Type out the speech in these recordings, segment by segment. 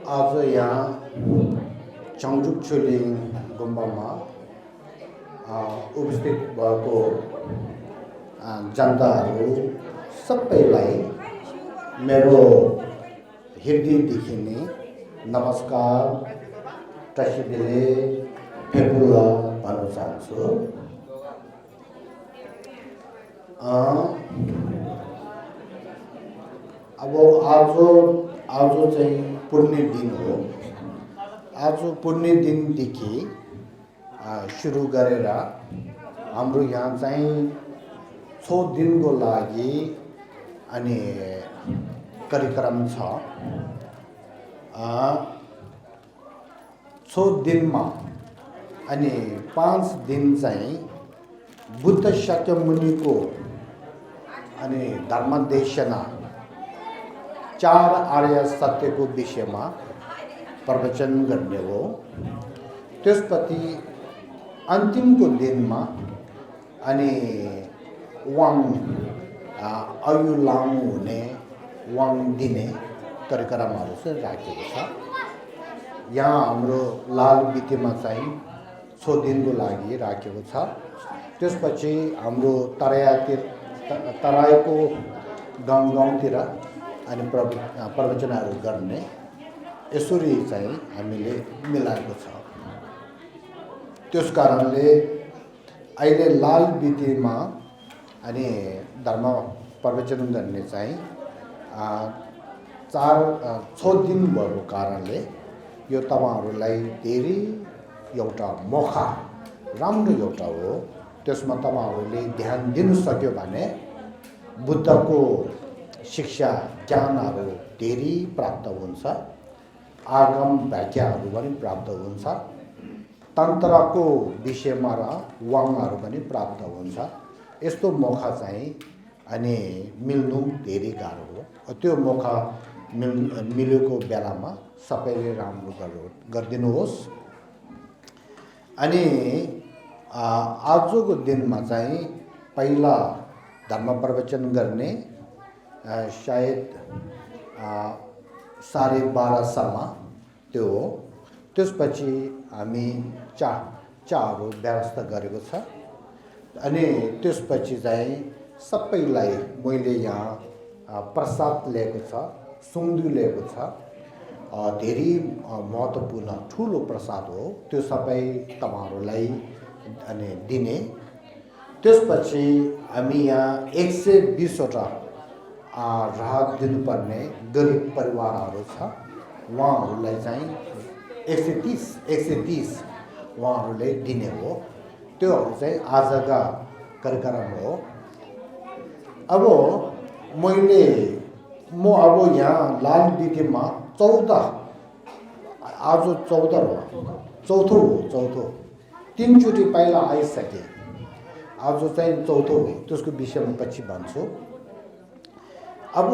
आज यहाँ चङजुक छुलिङ गुम्बामा उपस्थित भएको जनताहरू सबैलाई मेरो हृदयदेखि नै नमस्कार टसिदिले फेपुला भन्न चाहन्छु। अब आज चाहिँ पुण्य दिन हो। आज पुण्य दिनदेखि सुरु गरेर हाम्रो यहाँ चाहिँ 6 दिनको लागि अनि कार्यक्रम छ। 6 दिनमा अनि 5 दिन चाहिँ बुद्ध शाक्यमुनिको अनि धर्मदेशना 4 आर्य सत्यको विषयमा प्रवचन गर्ने हो। त्यसपछि अन्तिमको दिनमा अनि वाङ अयुलाङ हुने वाङ दिने कार्यक्रमहरू चाहिँ राखेको छ। यहाँ हाम्रो लाल बितेमा चाहिँ 6 दिनको लागि राखेको छ। त्यसपछि हाम्रो तराईको गाउँतिर अनि प्रवचनहरू गर्ने यसरी चाहिँ हामीले मिलाएको छ। त्यस कारणले अहिले लाल बितेमा अनि धर्म प्रवचन गर्ने चाहिँ 6 दिन भएको कारणले यो तपाईहरुलाई धेरै एउटा मौका राम्रो एउटा हो। त्यसमा तपाईहरुले ध्यान दिनु सक्यो भने बुद्धको शिक्षा ज्ञानहरू धेरै प्राप्त हुन्छ। आगम व्याख्याहरू पनि प्राप्त हुन्छ। तन्त्रको विषयमा र वाङहरू पनि प्राप्त हुन्छ। यस्तो मौका चाहिँ अनि मिल्नु धेरै गाह्रो हो। त्यो मौका मिलेको बेलामा सबैले राम्रो गरिदिनुहोस्। अनि आजको दिनमा चाहिँ पहिला धर्म प्रवचन गर्ने सायद 12:30 सम्म त्यो हो। त्यसपछि हामी चाहहरू व्यवस्था गरेको छ। अनि त्यसपछि चाहिँ सबैलाई मैले यहाँ प्रसाद ल्याएको छ, सुङ्दु ल्याएको छ। धेरै महत्त्वपूर्ण ठुलो प्रसाद हो। त्यो सबै तपाईहरुलाई अनि दिने। त्यसपछि हामी यहाँ 120 वटा राहत दिनुपर्ने गरिब परिवारहरू छ। उहाँहरूलाई चाहिँ 130 उहाँहरूलाई दिने हो। त्योहरू चाहिँ आजका कार्यक्रम हो। अब म अब यहाँ लाल बितेमा 14 आज 14 हो, चौथो 3 चोटि पहिला आइसके। आज चाहिँ चौथो हो। त्यसको विषयमा पछि भन्छु। अब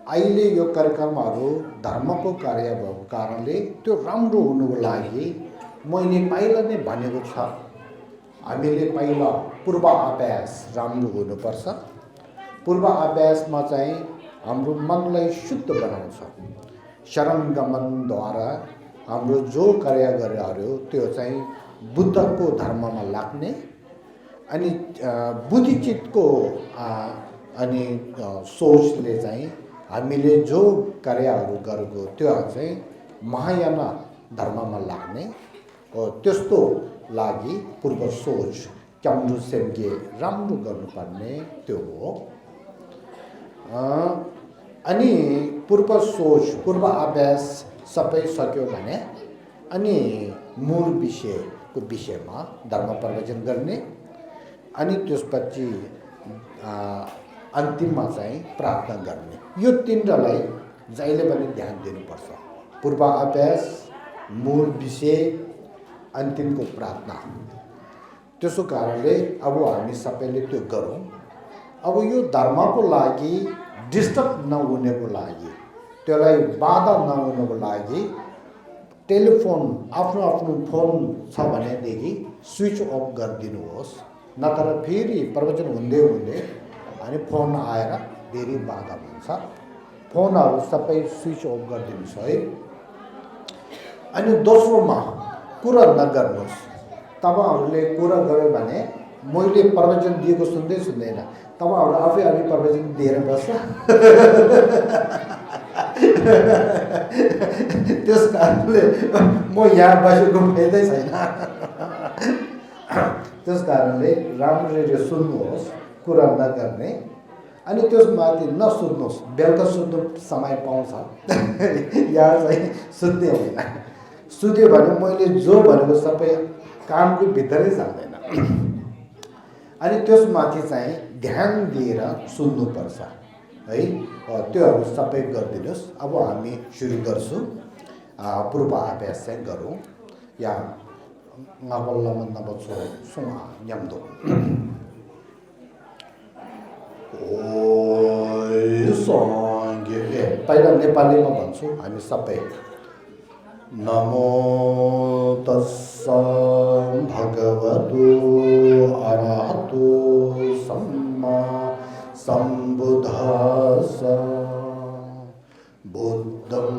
अहिले यो कार्यक्रमहरू धर्मको कार्य भएको कारणले त्यो राम्रो हुनुको लागि मैले पहिला नै भनेको छ। हामीले पहिला पूर्वाभ्यास राम्रो हुनुपर्छ। पूर्वाभ्यासमा चाहिँ हाम्रो मनलाई शुद्ध बनाउँछ। शरणगमनद्वारा हाम्रो जो कार्य गरेहरू त्यो चाहिँ बुद्धको धर्ममा लाग्ने अनि बुद्धिचितको अनि सोचले चाहिँ हामीले जो कार्यहरू गरेको त्यो चाहिँ महायान धर्ममा लाग्ने हो। त्यस्तो लागि पूर्व सोच क्याम्डु सेम्गे राम्रो गर्नुपर्ने त्यो हो। अनि पूर्व सोच पूर्व अभ्यास सबै सक्यो भने अनि मूल विषयको विषयमा धर्म प्रवचन गर्ने अनि त्यसपछि अन्तिममा चाहिँ प्रार्थना गर्ने। यो तीनटालाई जहिले पनि ध्यान दिनुपर्छ। पूर्व अभ्यास, मूल विषय, अन्तिमको प्रार्थना। त्यसो कारणले अब हामी सबैले त्यो गरौँ। अब यो धर्मको लागि डिस्टर्ब नहुनेको लागि, त्यसलाई बाधा नहुनुको लागि टेलिफोन आफ्नो फोन छ भनेदेखि स्विच अफ गरिदिनुहोस्। नत्र फेरि प्रवचन हुँदै अनि फोन आएर धेरै बाधा हुन्छ। फोनहरू सबै स्विच अफ गरिदिनुहोस् है। अनि दोस्रोमा कुरा नगर्नुहोस्। तपाईहरुले कुरा गर्यो भने मैले प्रवचन दिएको सुन्दै सुन्दैन, तपाईहरु आफै आफै प्रवचन दिएर बस्छ। त्यस कारणले म यहाँ बसेको फाइदै छैन। त्यस कारणले राम्ररी सुन्नुहोस्, कुरा नगर्ने। अनि त्यसमाथि नसुत्नुहोस्, बेलुका सुत्नु समय पाउँछ। यहाँ चाहिँ सुत्ने होइन, सुत्यो भने मैले जो भनेको सबै कानको भित्रै जाँदैन। अनि त्यसमाथि चाहिँ ध्यान दिएर सुन्नुपर्छ है। त्योहरू सबै गरिदिनुहोस्। अब हामी सुरु गर्छौँ, पूर्वाभ्यास चाहिँ गरौँ। या ngapalama nabatso sunga nyamdo. Oi sangye पहिला नेपालीमा भन्छु हामी सबै। नमो तस्सा भगवतो अरहतो सम्मा सम्बुद्धस्सा बुद्धं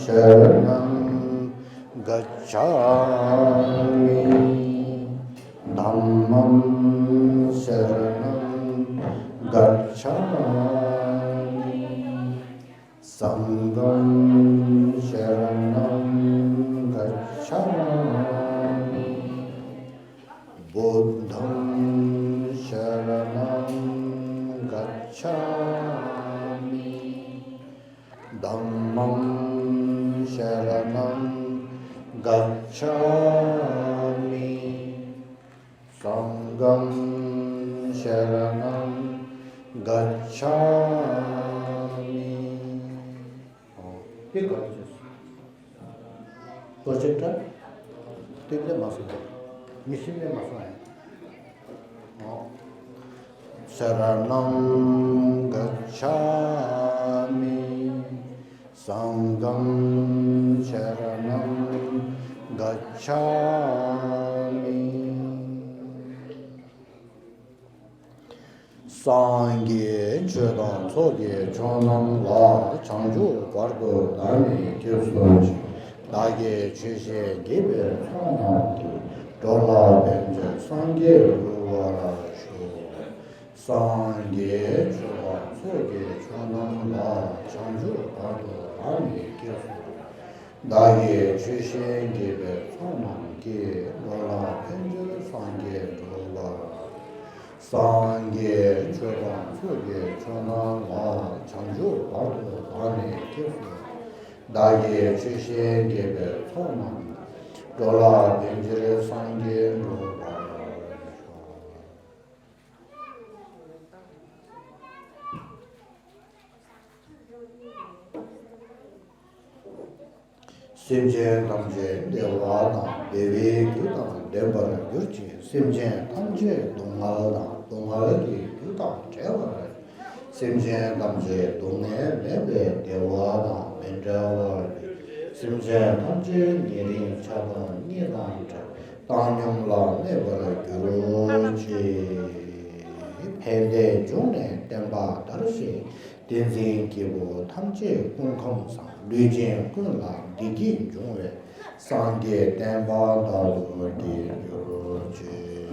शरणं गच्छामि धम्मं शरणं गच्छामि संघं शरणं गच्छामि बुद्धं शरणं गच्छामि धम्मं शरणं गच्छामि संघं शरणं गच्छामि। के गर्छस्? प्रोजेक्टर तिमीले मसु मिसिनले मसु आयो। शरणं गच्छामि संघं शरणं गच्छामि 상계 최단 소계 전원과 창조 과거 다음에 교수지 나게 주시 개별 성향기 돌아 벤저 상계 루와라쇼 상계 최단 소계 전원과 창조 과거 다음에 교수 나게 주시 개별 성향기 돌아 벤저 상계 루와라 상계 최단 소계 전환과 창조 과도 안에 교수 나의 최신 개별 소망 돌아 변질의 상계로 심전 당제 내와나 내외 교당 내버려 유지 심전 당제 동아나 동아리 교당 제와 심전 당제 동네 내외 내와나 맨자와 심전 당제 니린 차번 니랑자 당용라 내버려 유지 팬데 중에 땜바 다르시 denzen kibo tamche kungkong sang lujen kunla digi jungwe sangye tenpa dalu di yuroche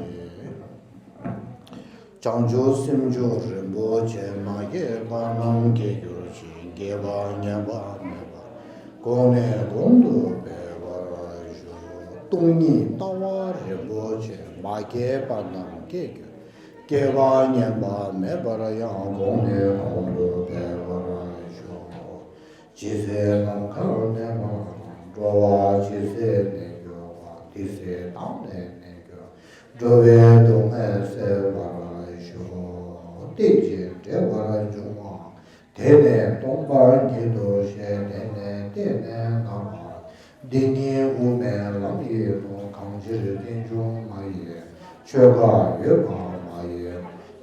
changjo simjo rinpo che ma ye panam ke yuroche geba nyeba meba kone gondo beba rajo tongni tawa rinpo che ma ye panam ke yuroche केवा न्याबा में बराया गोने होलो Bewra show जिसे नंकर ने मा जोवा जिसे ने जोवा जिसे ताने ने जो जोवे दोंगे से बरा शो तेजे ते बरा जोवा तेने तोंबा की दोशे तेने तेने नामा दिनी उमे लंगी तो कांजिर दिन जो माये चेगा येगा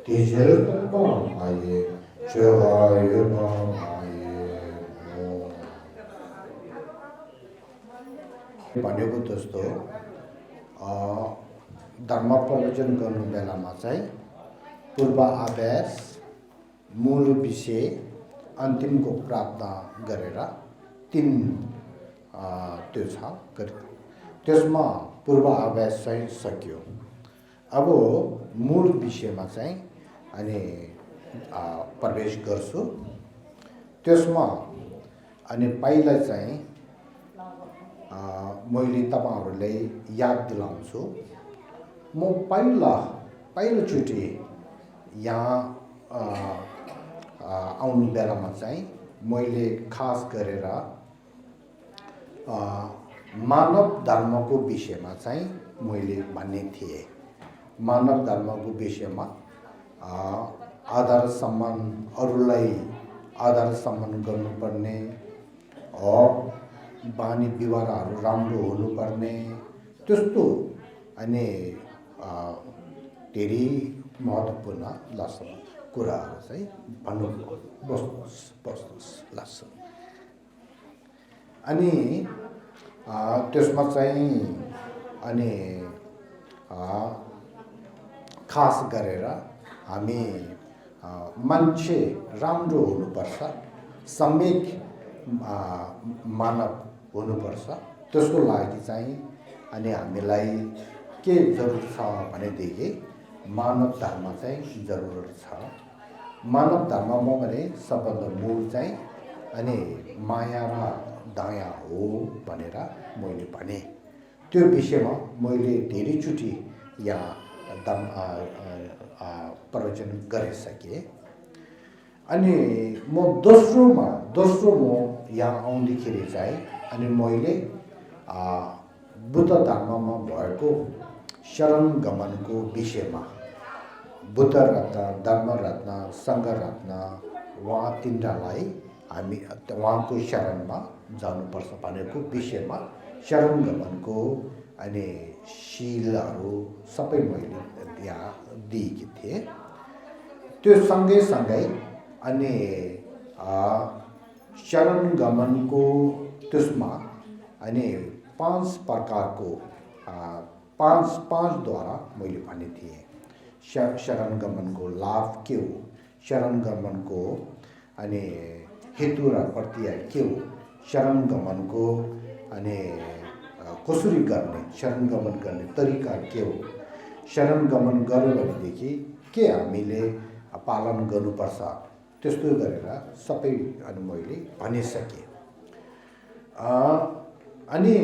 디젤 공방 아예 제가 예방 आए भनेको जस्तो धर्म प्रवचन गर्नु बेलामा चाहिँ पूर्वाभ्यास मूल विषय अन्तिमको प्राप्त गरेर 3 त्यो छ त्यसमा पूर्वाभ्यास चाहिँ सकियो। अब मूल विषयमा चाहिँ अनि प्रवेश गर्छु। त्यसमा अनि पहिला चाहिँ मैले तपाईहरुलाई याद दिलाउँछु। म पहिलोचोटि यहाँ आउनु बेलामा चाहिँ मैले खास गरेर मानव धर्मको विषयमा चाहिँ मैले भन्ने थिएँ। मानव धर्मको विषयमा आदर सम्मान, अरूलाई आदर सम्मान गर्नुपर्ने, बानी व्यवहारहरू राम्रो हुनुपर्ने, त्यस्तो अनि धेरै महत्त्वपूर्ण लाग्छ कुराहरू चाहिँ भन्नु लाग्छ। अनि त्यसमा चाहिँ अनि खास गरेर हामी मान्छे राम्रो हुनुपर्छ, सम्यक मानव हुनुपर्छ। त्यसको लागि चाहिँ अनि हामीलाई के जरुरत छ भनेदेखि मानव धर्म चाहिँ जरुरत छ। मानव धर्ममा भने सबभन्दा मूल चाहिँ अनि माया र दया हो भनेर मैले भने। त्यो विषयमा मैले धेरैचोटि यहाँ प्रवचन गरिसकेँ। अनि म दोस्रो म यहाँ आउँदाखेरि चाहिँ अनि मैले बुद्ध धर्ममा भएको शरण गमनको विषयमा बुद्ध रत्न, धर्म रत्न, सङ्घ रत्न उहाँ तिनवटालाई हामी उहाँको शरणमा जानुपर्छ भनेको विषयमा शरण गमनको अनि शीलहरू सबै मैले त्यहाँ दिएकी थिएँ। त्यो सँगै अनि शरण गमनको त्यसमा अनि 5 प्रकारको पाँचद्वारा मैले भने थिएँ। शरण गमनको लाभ के हो, शरण गमनको अनि हेतु र प्रक्रिया के हो, शरण गमनको अनि कसरी गर्ने, शरण गमन गर्ने तरिका के हो, शरण गमन गर्यो भनेदेखि के हामीले पालन गर्नुपर्छ, त्यस्तो गरेर सबै अनि मैले भनिसकेँ। अनि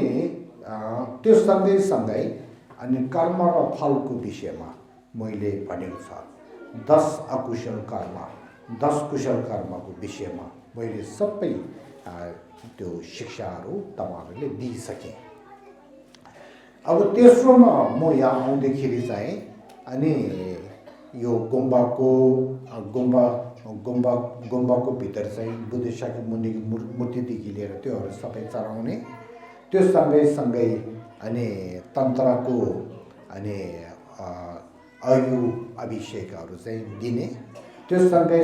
त्यो सँगै अनि कर्म र फलको विषयमा मैले भनेको छ। 10 अकुशल कर्म, 10 कुशल कर्मको विषयमा मैले सबै त्यो शिक्षाहरू तपाईहरुले दिइसकेँ। अब तेस्रोमा म यहाँ आउँदाखेरि चाहिँ अनि यो गुम्बाको भित्र चाहिँ बुद्ध शाक्यमुनिको मूर्तिदेखि लिएर त्योहरू सबै चढाउने, त्यो सँगै अनि तन्त्रको अनि आयु अभिषेकहरू चाहिँ दिने। त्यो सँगै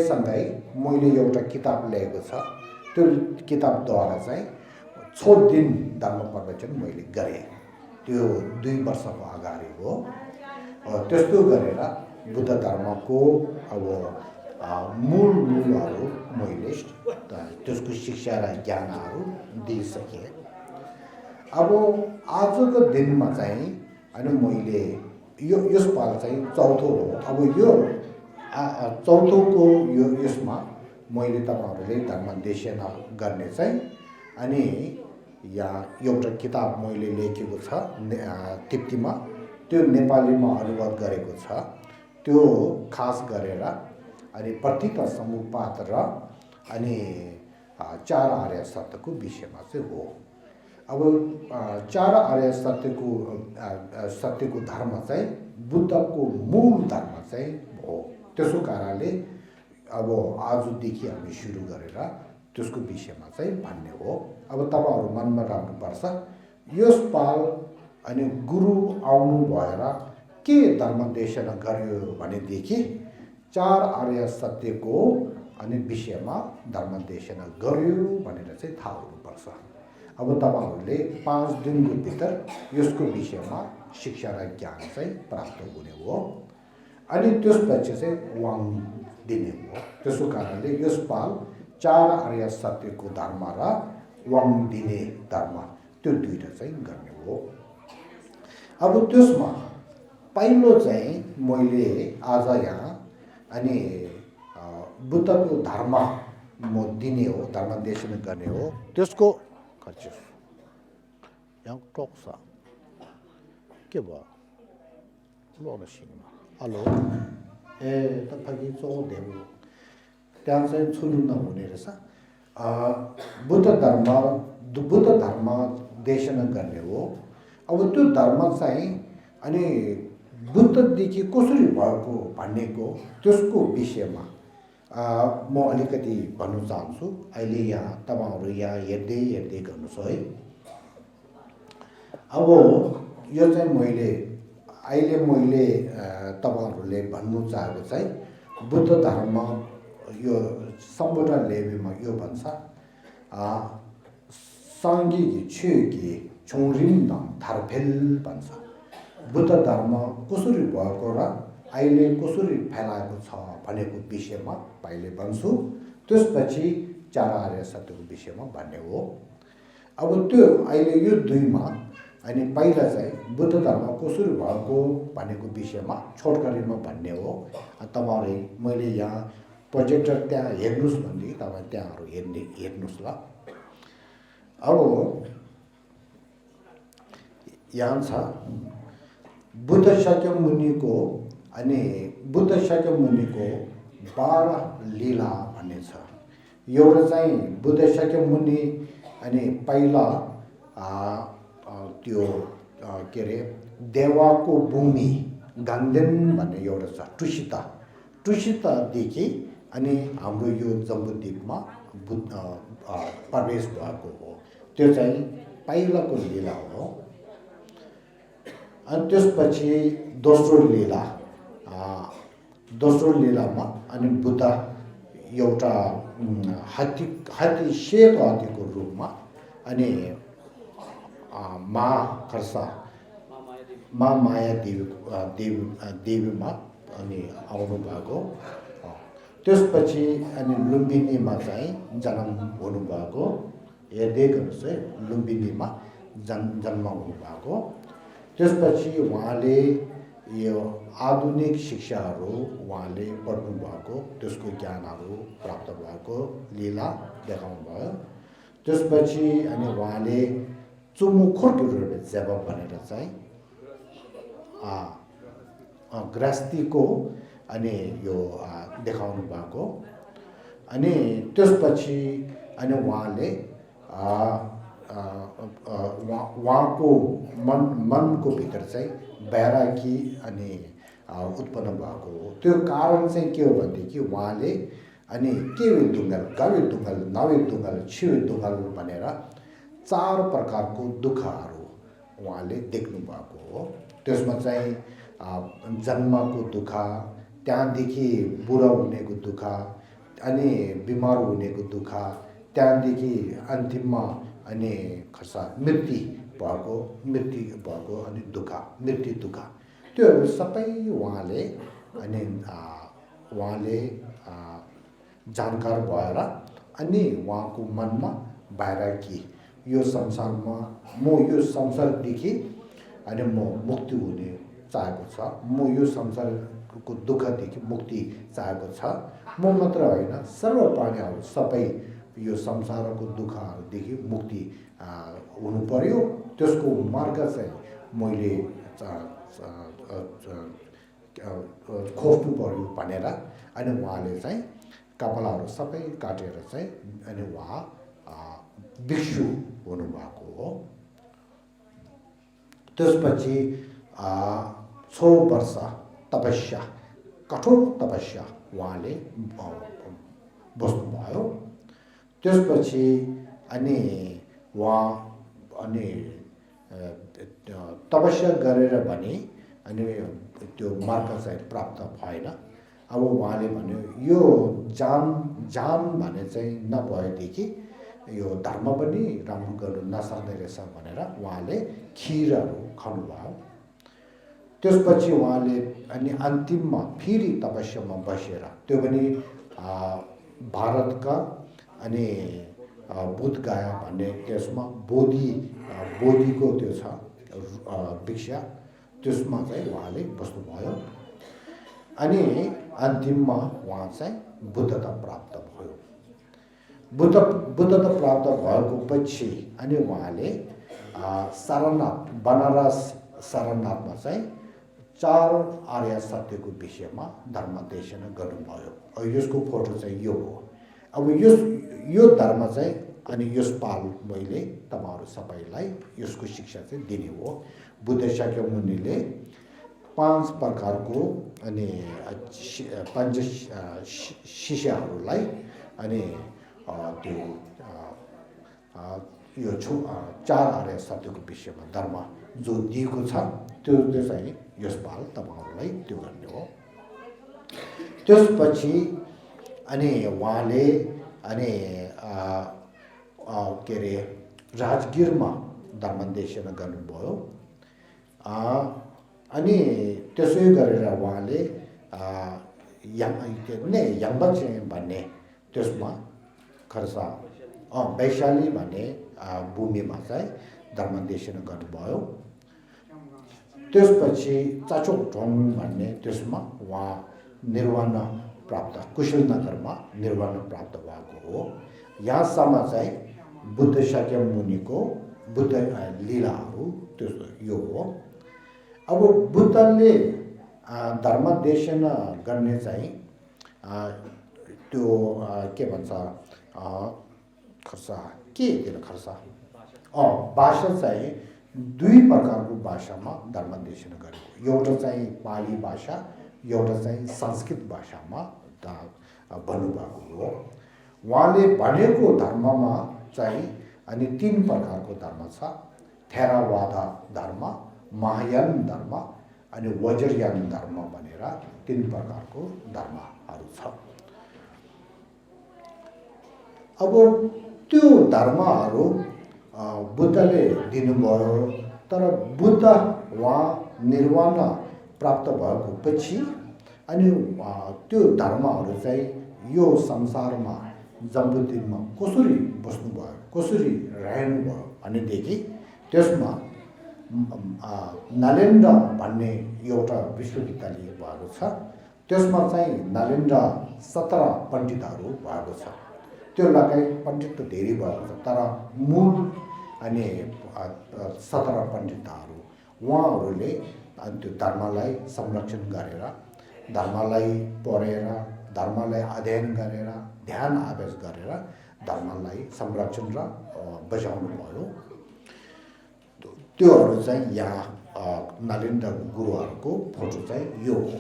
मैले एउटा किताब ल्याएको छ। त्यो किताबद्वारा चाहिँ 6 दिन धर्म प्रवचन मैले गरेँ। त्यो 2 वर्षको अगाडि हो। त्यस्तो गरेर बुद्ध धर्मको अब मूलहरू मैले त्यसको शिक्षा र ज्ञानहरू दिइसकेँ। अब आजको दिनमा चाहिँ अनि मैले यसपाल चाहिँ चौथो हो। अब यो चौथोको यसमा मैले तपाईहरुले धर्मदेशना गर्ने चाहिँ अनि यहाँ एउटा किताब मैले लेखेको छ तिप्तीमा, त्यो नेपालीमा अनुवाद गरेको छ। त्यो खास गरेर अनि प्रतित समुपात र अनि 4 आर्य सत्यको विषयमा चाहिँ हो। अब 4 आर्य सत्यको धर्म चाहिँ बुद्धको मूल धर्म चाहिँ हो। त्यसो कारणले अब आजदेखि हामी सुरु गरेर त्यसको विषयमा चाहिँ भन्ने हो। अब तपाईहरु मनमा राख्नुपर्छ, यसपाल अनि गुरु आउनु भएर के धर्मदेशना गर्यो भनेदेखि 4 आर्य सत्यको अनि विषयमा धर्मदेशना गर्यो भनेर चाहिँ थाहा हुनुपर्छ। अब तपाईहरुले 5 दिनको भित्र यसको विषयमा शिक्षा र ज्ञान चाहिँ प्राप्त हुने हो। अनि त्यसपछि चाहिँ वाङ दिने हो। त्यसो कारणले यसपाल 4 आर्य सत्यको धर्म र वाङ दिने धर्म त्यो दुईटा चाहिँ गर्ने हो। अब त्यसमा पहिलो चाहिँ मैले आज यहाँ अनि बुद्धको धर्म म दिने हो, धर्म देशन गर्ने हो। त्यसको खर्च यहाँ टक्छ के भयो लोनसिङमा हेलो ए तपाईँ चौधेउ त्यहाँ चाहिँ छुनु नहुने रहेछ। बुद्ध धर्म देशन गर्ने हो। अब त्यो धर्म चाहिँ अनि बुद्धदेखि कसरी भएको भन्नेको त्यसको विषयमा म अलिकति भन्न चाहन्छु। अहिले यहाँ तपाईँहरू यहाँ हेर्दै गर्नुहोस् है। अब यो चाहिँ मैले तपाईँहरूले भन्नु चाहेको चाहिँ बुद्ध धर्म यो सम्बोधन लेबीमा यो भन्छ सङ्गी छुकी छोरिम धर्फेल भन्छ। बुद्ध धर्म कसरी भएको र अहिले कसरी फैलाएको छ भनेको विषयमा पहिले भन्छु, त्यसपछि चार आर्य सत्यको विषयमा भन्ने हो। अब त्यो अहिले यो दुईमा अनि पहिला चाहिँ बुद्ध धर्म कसरी भएको भनेको विषयमा छोटकरीमा भन्ने हो। तपाईँहरू मैले यहाँ प्रोजेक्टर त्यहाँ हेर्नुहोस् भन्ने तपाईँ त्यहाँहरू हेर्नुहोस् ल। अब यहाँ छ बुद्ध शाक्यमुनिको अनि बुद्ध शाक्यमुनिको 12 लीला भन्ने छ। एउटा चाहिँ बुद्ध शाक्यमुनि अनि पहिला त्यो के अरे देवाको भूमि गाङ्देन भन्ने एउटा छ टुसितादेखि अनि हाम्रो यो जम्बूद्वीपमा प्रवेश भएको हो। त्यो चाहिँ पहिलाको लीला हो। अनि त्यसपछि दोस्रो लीलामा अनि बुद्ध एउटा हात्ती सेतो हात्तीको रूपमा अनि माया देवीमा अनि आउनु भएको। त्यसपछि अनि लुम्बिनीमा चाहिँ जन्म हुनुभएको। हेर्दै गर्नुहोस् है, लुम्बिनीमा जन्म हुनुभएको। त्यसपछि उहाँले यो आधुनिक शिक्षाहरू उहाँले पढ्नु भएको, त्यसको ज्ञानहरू प्राप्त भएको लीला देखाउनु भयो। त्यसपछि अनि उहाँले चुमुखोर्को रूपमा जेब भनेर चाहिँ गृहस्थीको अनि यो देखाउनु भएको। अनि त्यसपछि अनि उहाँले उहाँको मनको भित्र चाहिँ बैरागी अनि उत्पन्न भएको हो। त्यो कारण चाहिँ के हो भनेदेखि उहाँले अनि केवी दुङ्गल, गवी दुङ्गल, नवी दुङ्गल, छिवी दुङ्गल भनेर 4 प्रकारको दुःखहरू उहाँले देख्नु भएको हो। त्यसमा चाहिँ जन्मको दुःख, त्यहाँदेखि बुढा हुनेको दुःख, अनि बिमार हुनेको दुःख, त्यहाँदेखि अन्तिममा अनि मृत्यु भएको अनि मृत्यु दुःख, त्योहरू सबै उहाँले अनि जानकार भएर अनि उहाँको मनमा बैरागी यो संसारमा म यो संसारदेखि अनि म मुक्ति हुने चाहेको छ, म यो संसारको दुःखदेखि मुक्ति चाहेको छ। म मात्र होइन, सर्व प्राणीहरू सबै यो संसारको दुःखहरूदेखि मुक्ति हुनु पर्यो। त्यसको मार्ग चाहिँ मैले खोज्नु पर्यो भनेर अनि उहाँले चाहिँ कपालहरू सबै काटेर चाहिँ अनि उहाँ भिक्षु हुनुभएको हो। त्यसपछि 6 वर्ष तपस्या, कठोर तपस्या उहाँले बस्नुभयो। त्यसपछि अनि उहाँ अनि तपस्या गरेर भने अनि त्यो मार्ग चाहिँ प्राप्त भएन। अब उहाँले भन्यो यो जान भने चाहिँ नभएदेखि यो धर्म पनि राम्रो गर्नु नसक्ने रहेछ भनेर उहाँले खिरहरू खानुभयो। त्यसपछि उहाँले अनि अन्तिममा फेरि तपस्यामा बसेर, त्यो पनि भारतका अनि बुध गाया भन्ने त्यसमा बोधिको त्यो छ वृक्ष त्यसमा चाहिँ उहाँले बस्नुभयो अनि अन्तिममा उहाँ चाहिँ बुद्धता प्राप्त भयो। बुद्धता प्राप्त भएको पछि अनि उहाँले सारनाथ बनारस सारनाथमा चाहिँ 4 आर्य सत्यको विषयमा धर्म देशना गर्नुभयो। अब यसको फोटो चाहिँ यो हो। अब यो धर्म चाहिँ अनि यसपाल मैले तपाईहरु सबैलाई यसको शिक्षा चाहिँ दिने हो। बुद्ध शाक्यमुनिले 5 प्रकारको अनि 5 शिष्यहरूलाई अनि त्यो यो 4 आर्य सत्यको विषयमा धर्म जो दिएको छ त्यो चाहिँ यसपाल तपाईहरुलाई त्यो गर्ने हो। त्यसपछि अनि उहाँले अनि के रे राजगिरमा धर्मदेशन गर्नुभयो। अनि त्यसै गरेर उहाँले याङबाछे भन्ने त्यसमा खरसा वैशाली भन्ने भूमिमा चाहिँ धर्मदेशन गर्नुभयो। त्यसपछि चाचोकढोङ भन्ने त्यसमा उहाँ निर्वाण प्राप्त कुशलनगरमा निर्वाण प्राप्त भएको हो। यहाँसम्म चाहिँ बुद्ध शाक्यमुनिको बुद्ध लीलाहरू त्यो यो हो। अब बुद्धले धर्मदेशन गर्ने चाहिँ त्यो के भन्छ खर्सा के दिन खर्सा भाषा चाहिँ 2 प्रकारको भाषामा धर्मदेशन गरेको। एउटा चाहिँ पाली भाषा एउटा चाहिँ संस्कृत भाषामा भन्नुभएको हो। उहाँले भनेको धर्ममा चाहिँ अनि 3 प्रकारको धर्म छ। थेरावाद धर्म, महायान धर्म अनि वज्रयान धर्म भनेर 3 प्रकारको धर्महरू छ। अब त्यो धर्महरू बुद्धले दिनुभयो। तर बुद्ध उहाँ निर्वाण प्राप्त भएको पछि अनि त्यो धर्महरू चाहिँ यो संसारमा जम्बुद्दिनमा कसरी बस्नुभयो कसरी रहनुभयो भनेदेखि त्यसमा नालन्दा भन्ने एउटा विश्वविद्यालय भएको छ। त्यसमा चाहिँ नालन्दा 17 पण्डितहरू भएको छ। त्यो लगायत पण्डित त धेरै भएको छ तर मूल अनि 17 पण्डितहरू उहाँहरूले त्यो धर्मलाई संरक्षण गरेर धर्मलाई पढेर धर्मलाई अध्ययन गरेर ध्यान आवेश गरेर धर्मलाई संरक्षण र बचाउनु भयो। त्योहरू चाहिँ यहाँ नालन्दा गुरुहरूको फोटो चाहिँ यो हो।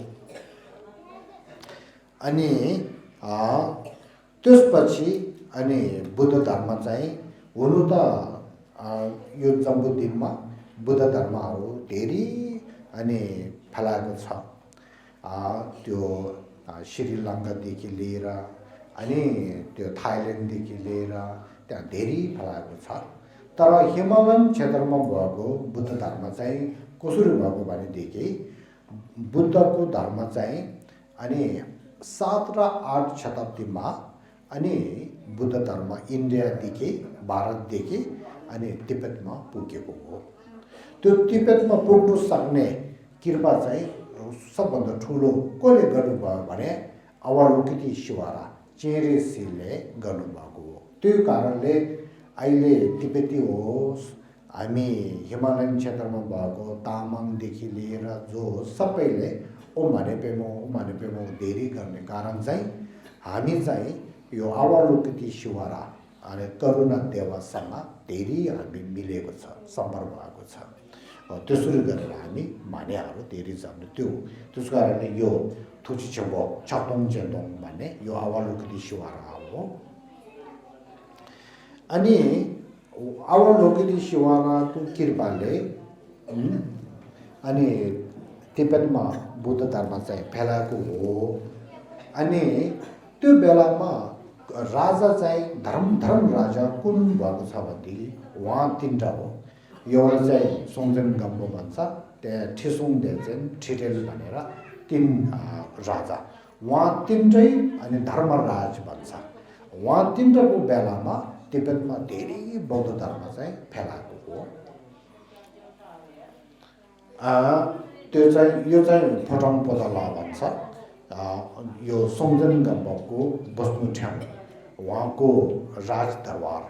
अनि त्यसपछि अनि बुद्ध धर्म चाहिँ हुनु त यो जम्बुद्दिनमा बुद्ध धर्महरू धेरै अनि फैलाएको छ। त्यो श्रीलङ्कादेखि लिएर अनि त्यो थाइल्यान्डदेखि लिएर त्यहाँ धेरै फैलाएको छ। तर हिमालयन क्षेत्रमा भएको बुद्ध धर्म चाहिँ कसरी भएको भनेदेखि बुद्धको धर्म चाहिँ अनि 7 र 8 शताब्दीमा अनि बुद्ध धर्म इन्डियादेखि भारतदेखि अनि तिब्बतमा पुगेको हो। त्यो तिब्बतमा पुग्नु सक्ने कृपा चाहिँ सबभन्दा ठुलो कसले गर्नुभयो भने अवलोकितेश्वर चेरेसीले गर्नुभएको हो। त्यो कारणले अहिले तिब्बती होस् हामी हिमालयन क्षेत्रमा भएको तामाङदेखि लिएर जो सबैले ओम भनेपेमो धेरै गर्ने कारण चाहिँ हामी चाहिँ यो अवलोकितेश्वर अनि करुणा देवसँग धेरै हामी मिलेको छ सम्पर्क भएको छ। त्यसरी गरेर हामी मानेहरू धेरै छन्। त्यसको कारणले यो थुचिछेबो चटोङ चेटोङ भन्ने यो अवलोकितेश्वर हो। अनि अवलोकितेश्वरको कृपाले अनि तिब्बतमा बुद्ध धर्म चाहिँ फैलाएको हो। अनि त्यो बेलामा राजा चाहिँ धर्म राजा कुन भएको छ भनेदेखि उहाँ 3टा हो। एउटा चाहिँ सोङदेन गम्बो भन्छ, त्यहाँ ठिसुङ देचेन ठिटेल भनेर 3 राजा उहाँ 3टै अनि धर्मराज भन्छ। उहाँ 3टाको बेलामा तिब्बतमा धेरै बौद्ध धर्म चाहिँ फैलाएको हो। त्यो चाहिँ यो चाहिँ फोटाङ पोदला भन्छ। यो सोमजन गम्बको बस्नु ठाउँ, उहाँको राजदरबार।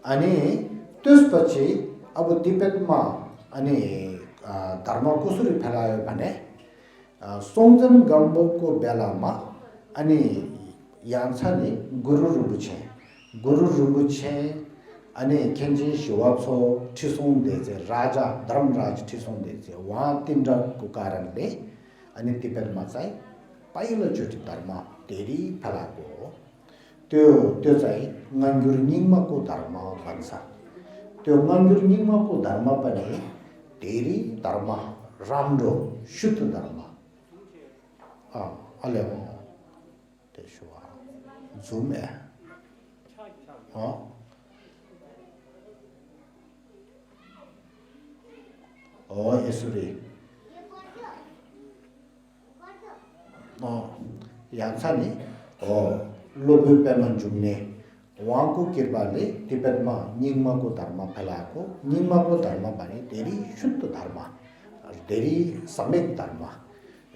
अनि त्यसपछि अब तिब्बतमा अनि धर्म कसरी फैलायो भने सोमजन गम्बको बेलामा अनि यहाँ छ नि गुरु रुबुछे अनि खेन्जी शिवाछो ठिसोङदेजे राजा धर्मराज ठिसोङदेजे उहाँ तिनीहरूको कारणले अनि तिब्बतमा चाहिँ पहिलोचोटि धर्म धेरै फैलाएको हो। त्यो चाहिँ nganggur nyingmako धर्म भन्छ। त्यो nganggur nyingmako धर्म पनि धेरै धर्म राम्रो शुद्ध धर्म अलि त्यसो जुम यसरी यहाँ छ नि लोबे पेमन जुम्ने उहाँको कृपाले तिब्बतमा निङ्माको धर्म फैलाएको। निङ्माको धर्म भने धेरै शुद्ध धर्म, धेरै सम्यक धर्म।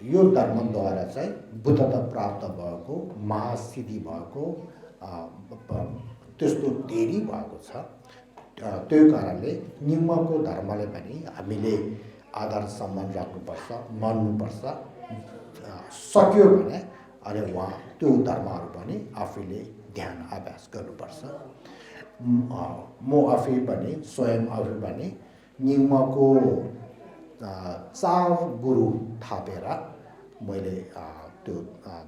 यो धर्मद्वारा चाहिँ बुद्धता प्राप्त भएको, महासिद्धि भएको, त्यस्तो धेरै भएको छ। त्यो कारणले निङ्माको धर्मले पनि हामीले आदर सम्मान राख्नुपर्छ, मान्नुपर्छ। सक्यो भने अनि उहाँ त्यो धर्महरू पनि आफैले ध्यान अभ्यास गर्नुपर्छ। म आफै पनि स्वयं आफै पनि निङ्माको 4 गुरु थापेर मैले त्यो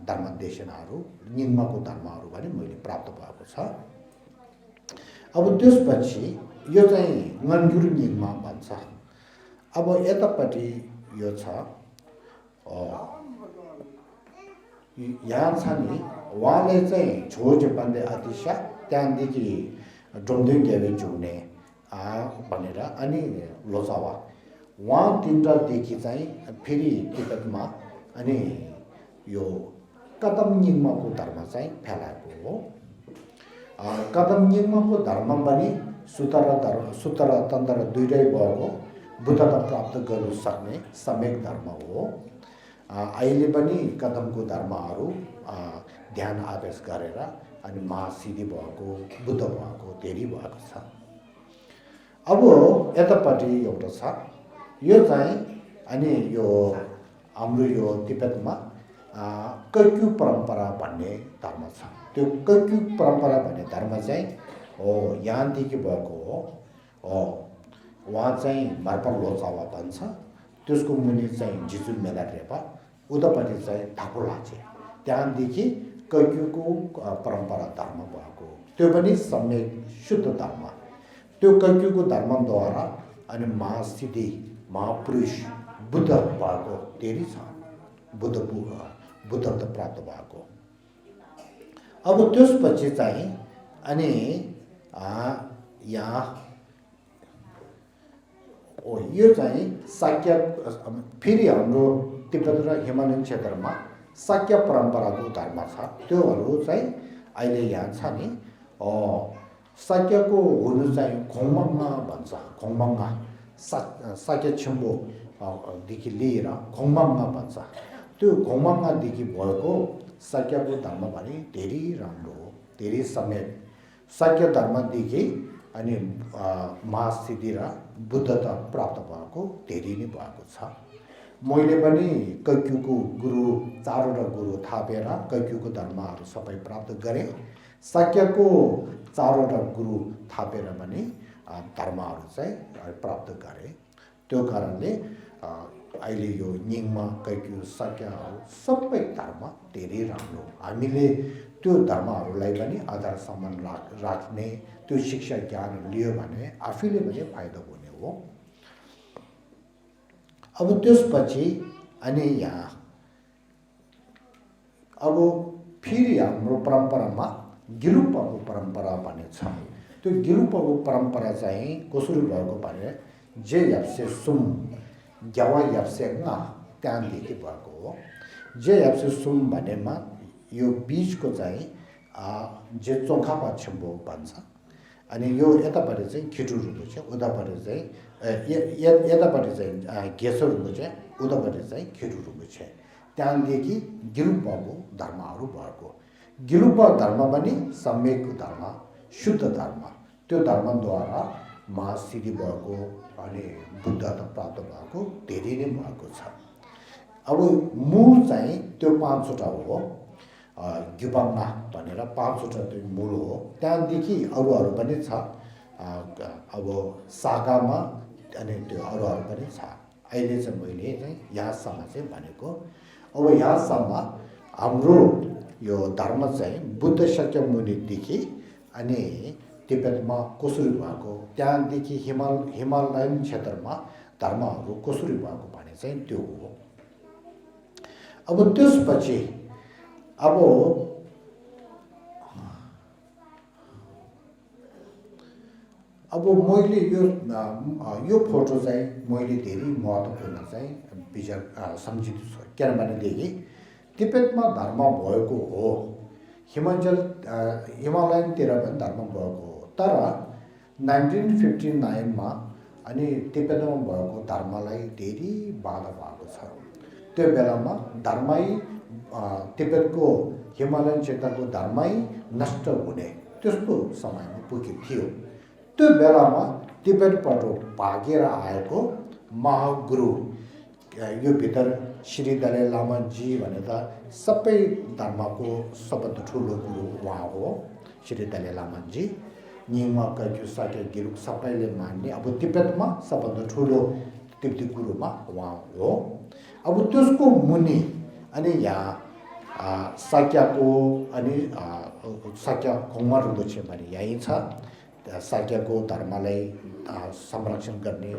धर्मदेशनाहरू निङ्माको धर्महरू पनि मैले प्राप्त भएको छ। अब त्यसपछि यो चाहिँ nganggur निङ्मा भन्छ। अब यतापट्टि यो छ यहाँ छ नि उहाँले चाहिँ छोज बन्दै अतिशा त्यहाँदेखि डोम्दै गेवे जुने भनेर अनि लोसावा उहाँ तिनवटादेखि चाहिँ फेरि तिब्बतमा अनि यो कदम निङ्माको धर्म चाहिँ फैलाएको हो। कदम निङ्माको धर्म पनि सूत्र तन्त्र दुईटै भएको बुद्धता प्राप्त गर्न सक्ने सम्यक धर्म हो। अहिले पनि कदमको धर्महरू ध्यान अभ्यास गरेर अनि महासिद्धि भएको, बुद्ध भएको धेरै भएको छ। अब यतापट्टि एउटा छ यो चाहिँ अनि यो हाम्रो यो तिब्बतमा कैक्यु परम्परा भन्ने धर्म छ। त्यो कैक्यु परम्परा भन्ने धर्म चाहिँ यहाँदेखि भएको हो। उहाँ चाहिँ मार्पल लोचावा भन्छ। त्यसको मुनि चाहिँ जिजु मेला रेपा, उतापट्टि चाहिँ ठाकुरलाचे। त्यहाँदेखि कैक्युको परम्परा धर्म भएको, त्यो पनि सम्यक शुद्ध धर्म। त्यो कैक्युको धर्मद्वारा अनि महासिद्धि, महापुरुष बुद्ध भएको धेरै छ, बुद्धत्व प्राप्त भएको। अब त्यसपछि चाहिँ अनि यहाँ यो चाहिँ शाक्य, फेरि हाम्रो तिब्बत र हिमालयन क्षेत्रमा शाक्य परम्पराको धर्म छ। त्योहरू चाहिँ अहिले यहाँ छ नि शाक्यको हुनु चाहिँ खोङमाङमा भन्छ। खोङमाङमा शाक्य छिम्बोदेखि लिएर खोङमाङमा भन्छ। त्यो खोङमाङमादेखि भएको शाक्यको धर्म भने धेरै राम्रो हो, धेरै सम्यक। शाक्य धर्मदेखि अनि महासिद्धि र बुद्धता प्राप्त भएको धेरै नै भएको छ। मैले पनि कैक्युको गुरु 4वटा गुरु थापेर कैक्युको धर्महरू सबै प्राप्त गरेँ। शाक्यको 4वटा गुरु थापेर पनि धर्महरू चाहिँ प्राप्त गरेँ। त्यो कारणले अहिले यो निङ्मा, कैक्यु, शाक्यहरू सबै धर्म धेरै राम्रो। हामीले त्यो धर्महरूलाई पनि आदर सम्मान राख्ने, त्यो शिक्षा ज्ञान लियो भने आफैले पनि फाइदा हुने हो। अब त्यसपछि अनि यहाँ अब फेरि हाम्रो परम्परामा गिलुपाको परम्परा भन्ने छ। त्यो गिलुपाको परम्परा चाहिँ कसरी भएको भने जे याप्से सुम ग्यावा याप्से गा त्यहाँदेखि भएको हो। जे याप्से सुम भन्नेमा यो बीजको चाहिँ जे चोखापा छिम्बो भन्छ अनि यो यतापट्टि चाहिँ खिटुरुको चाहिँ उतापट्टि चाहिँ यतापट्टि चाहिँ घेसोरुको चाहिँ उतापट्टि चाहिँ खिटुरुको छ त्यहाँदेखि गिलुप्पाको धर्महरू भएको गिलुप्पा धर्म पनि सम्यक धर्म शुद्ध धर्म त्यो धर्मद्वारा महासिद्धि भएको अनि बुद्धता प्राप्त भएको धेरै नै भएको छ अब मूल चाहिँ त्यो 5वटा हो ग्युपाङ्गा भनेर 5वटा त्यो मूल हो त्यहाँदेखि अरूहरू पनि छ अब सागामा अनि त्यो अरूहरू पनि छ अहिले चाहिँ मैले चाहिँ यहाँसम्म चाहिँ भनेको अब यहाँसम्म हाम्रो यो धर्म चाहिँ बुद्ध शाक्यमुनिदेखि अनि तिब्बतमा कसरी भएको त्यहाँदेखि हिमालयन क्षेत्रमा धर्महरू कसरी भएको भने चाहिँ त्यो हो अब त्यसपछि अब मैले यो फोटो चाहिँ मैले धेरै महत्त्वपूर्ण चाहिँ विचार सम्झिएको छु किनभनेदेखि तिब्बतमा धर्म भएको हो हिमालयनतिर पनि धर्म भएको हो तर 1959 मा अनि तिब्बतमा भएको धर्मलाई धेरै बाधा भएको छ त्यो बेलामा धर्मै तिब्बतको हिमालयन क्षेत्रको धर्मै नष्ट हुने त्यस्तो समयमा पुगेको थियो त्यो बेलामा तिब्बतबाट भागेर आएको महागुरु यो भित्र श्री दलाई लामाजी भनेर सबै धर्मको सबभन्दा ठुलो गुरु उहाँ हो श्री दलाई लामाजी निङमा कग्यु साके गिरुक सबैले मान्ने अब तिब्बतमा सबभन्दा ठुलो तिब्बती गुरुमा उहाँ हो अब त्यसको मुनि अनि यहाँ साक्याको अनि साक्या कुमारहरू छ भने यहीँ छ साक्याको धर्मलाई संरक्षण गर्ने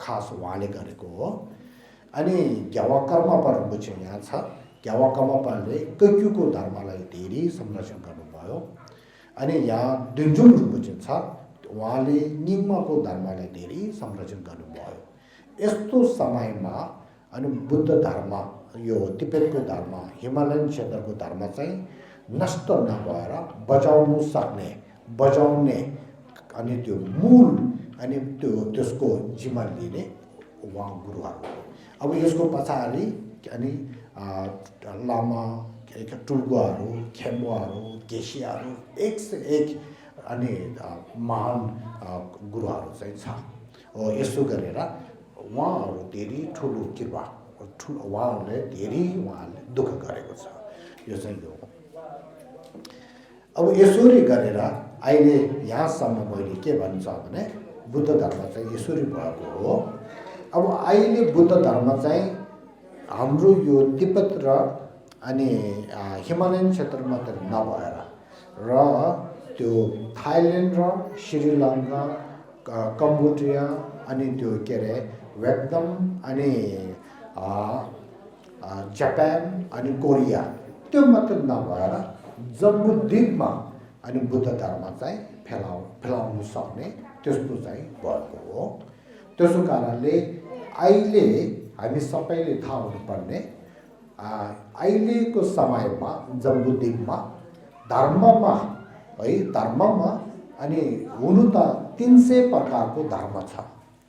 खास उहाँले गरेको हो अनि ग्यावाकर्मापाहरूको चाहिँ यहाँ छ ग्यावाकर्मापाले कग्युको धर्मलाई धेरै संरक्षण गर्नुभयो अनि यहाँ दुन्जुङ रुम्बुचे छ उहाँले निङमाको धर्मलाई धेरै संरक्षण गर्नुभयो यस्तो समयमा अनि बुद्ध धर्म यो तिब्बतको धर्म हिमालयन क्षेत्रको धर्म चाहिँ नष्ट नभएर बचाउने अनि त्यो मूल अनि त्यसको जिम्मा लिने उहाँ गुरुहरू अब यसको पछाडि अनि लामा टुल्गुवाहरू खेम्बुवाहरू गेसियाहरू एक से एक अनि महान गुरुहरू चाहिँ छ यसो गरेर उहाँहरू धेरै ठुलो कृपा उहाँहरूले धेरै दुःख गरेको छ यो चाहिँ हो अब यसरी गरेर अहिले यहाँसम्म मैले के भन्छ भने बुद्ध धर्म चाहिँ यसरी भएको हो अब अहिले बुद्ध धर्म चाहिँ हाम्रो यो तिब्बत र अनि हिमालयन क्षेत्रमा त नभएर र त्यो थाइल्यान्ड र श्रीलङ्का कम्बोडिया अनि त्यो के अरे भियतनाम अनि जापान अनि कोरिया त्यो मात्र नभएर जम्बुद्वीपमा अनि बुद्ध धर्म चाहिँ फैलाउन सक्ने त्यस्तो चाहिँ भएको हो त्यसो कारणले अहिले हामी सबैले थाहा हुनुपर्ने अहिलेको समयमा जम्बुद्वीपमा धर्ममा अनि हुनु त 300 प्रकारको धर्म छ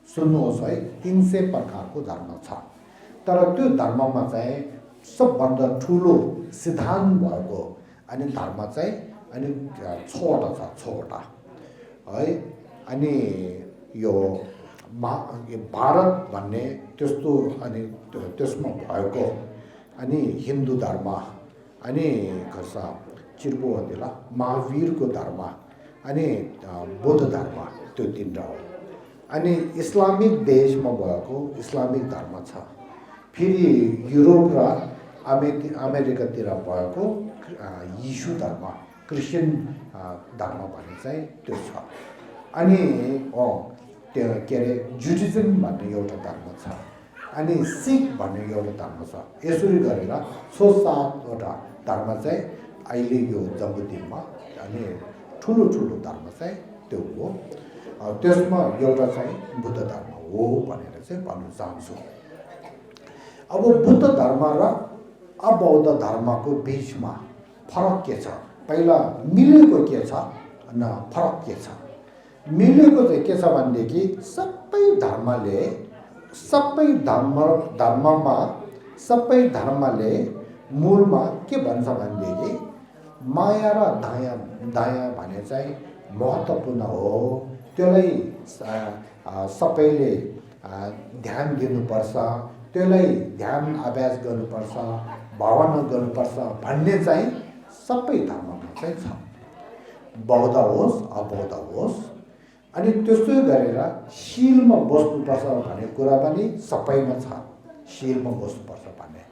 सुन्नुहोस् है 300 प्रकारको धर्म छ तर त्यो धर्ममा चाहिँ सबभन्दा ठुलो सिद्धान्त भएको अनि धर्म चाहिँ अनि 6वटा छ 6वटा है अनि यो भारत भन्ने त्यस्तो अनि त्यसमा भएको अनि हिन्दू धर्म अनि खसा चिर्बोहदेला महावीरको धर्म अनि बौद्ध धर्म त्यो 3टा हो अनि इस्लामिक देशमा भएको इस्लामिक धर्म छ फेरि युरोप र अमेरिकातिर भएको यीशु धर्म क्रिस्चियन धर्म भन्ने चाहिँ त्यो छ अनि त्यो के अरे जुडिजम भन्ने एउटा धर्म छ अनि सिख भन्ने एउटा धर्म छ यसरी गरेर 6-7वटा धर्म चाहिँ अहिले यो जम्बुद्वीपमा अनि ठुलो धर्म चाहिँ त्यो हो त्यसमा एउटा चाहिँ बुद्ध धर्म हो भनेर चाहिँ भन्न चाहन्छु अब बुद्ध धर्म र अबौद्ध धर्मको बीचमा फरक के छ पहिला मिलेको के छ न फरक के छ। मिलेको चाहिँ के छ भनेदेखि सबै धर्मले मूलमा के भन्छ भनेदेखि माया र दया भने चाहिँ महत्त्वपूर्ण हो। त्यसलाई सबैले ध्यान दिनुपर्छ, त्यसलाई ध्यान अभ्यास गर्नुपर्छ, भावना गर्नुपर्छ भन्ने चाहिँ सबै धर्ममा चाहिँ छ, बौद्ध होस् अबौद्ध होस्। अनि त्यस्तै गरेर शीलमा बस्नुपर्छ भन्ने कुरा पनि सबैमा छ, शीलमा बस्नुपर्छ भन्ने।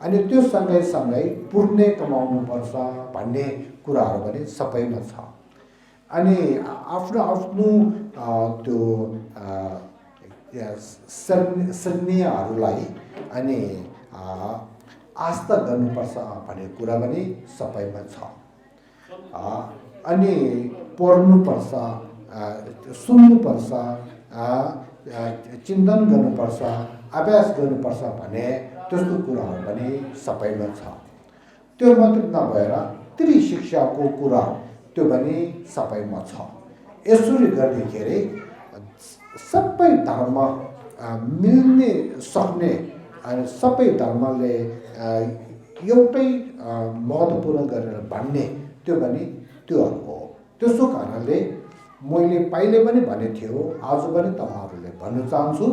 अनि त्यो सँगै पुण्य कमाउनुपर्छ भन्ने कुराहरू पनि सबैमा छ। अनि आफ्नो त्यो शरणीयहरूलाई अनि आस्था गर्नुपर्छ भन्ने कुरा पनि सबैमा छ। अनि पढ्नुपर्छ, सुन्नुपर्छ, चिन्तन गर्नुपर्छ, अभ्यास गर्नुपर्छ भन्ने त्यस्तो कुराहरू पनि सबैमा छ। त्यो मात्र नभएर त्रिशिक्षाको कुरा त्यो पनि सबैमा छ। यसरी गर्दाखेरि सबै धर्म मिल्ने सक्ने अनि सबै धर्मले एउटै महत्त्वपूर्ण गरेर भन्ने त्यो पनि त्योहरू हो। त्यसो कारणले मैले पहिले पनि भनेको थियो, आज पनि तपाईँहरूले भन्न चाहन्छु,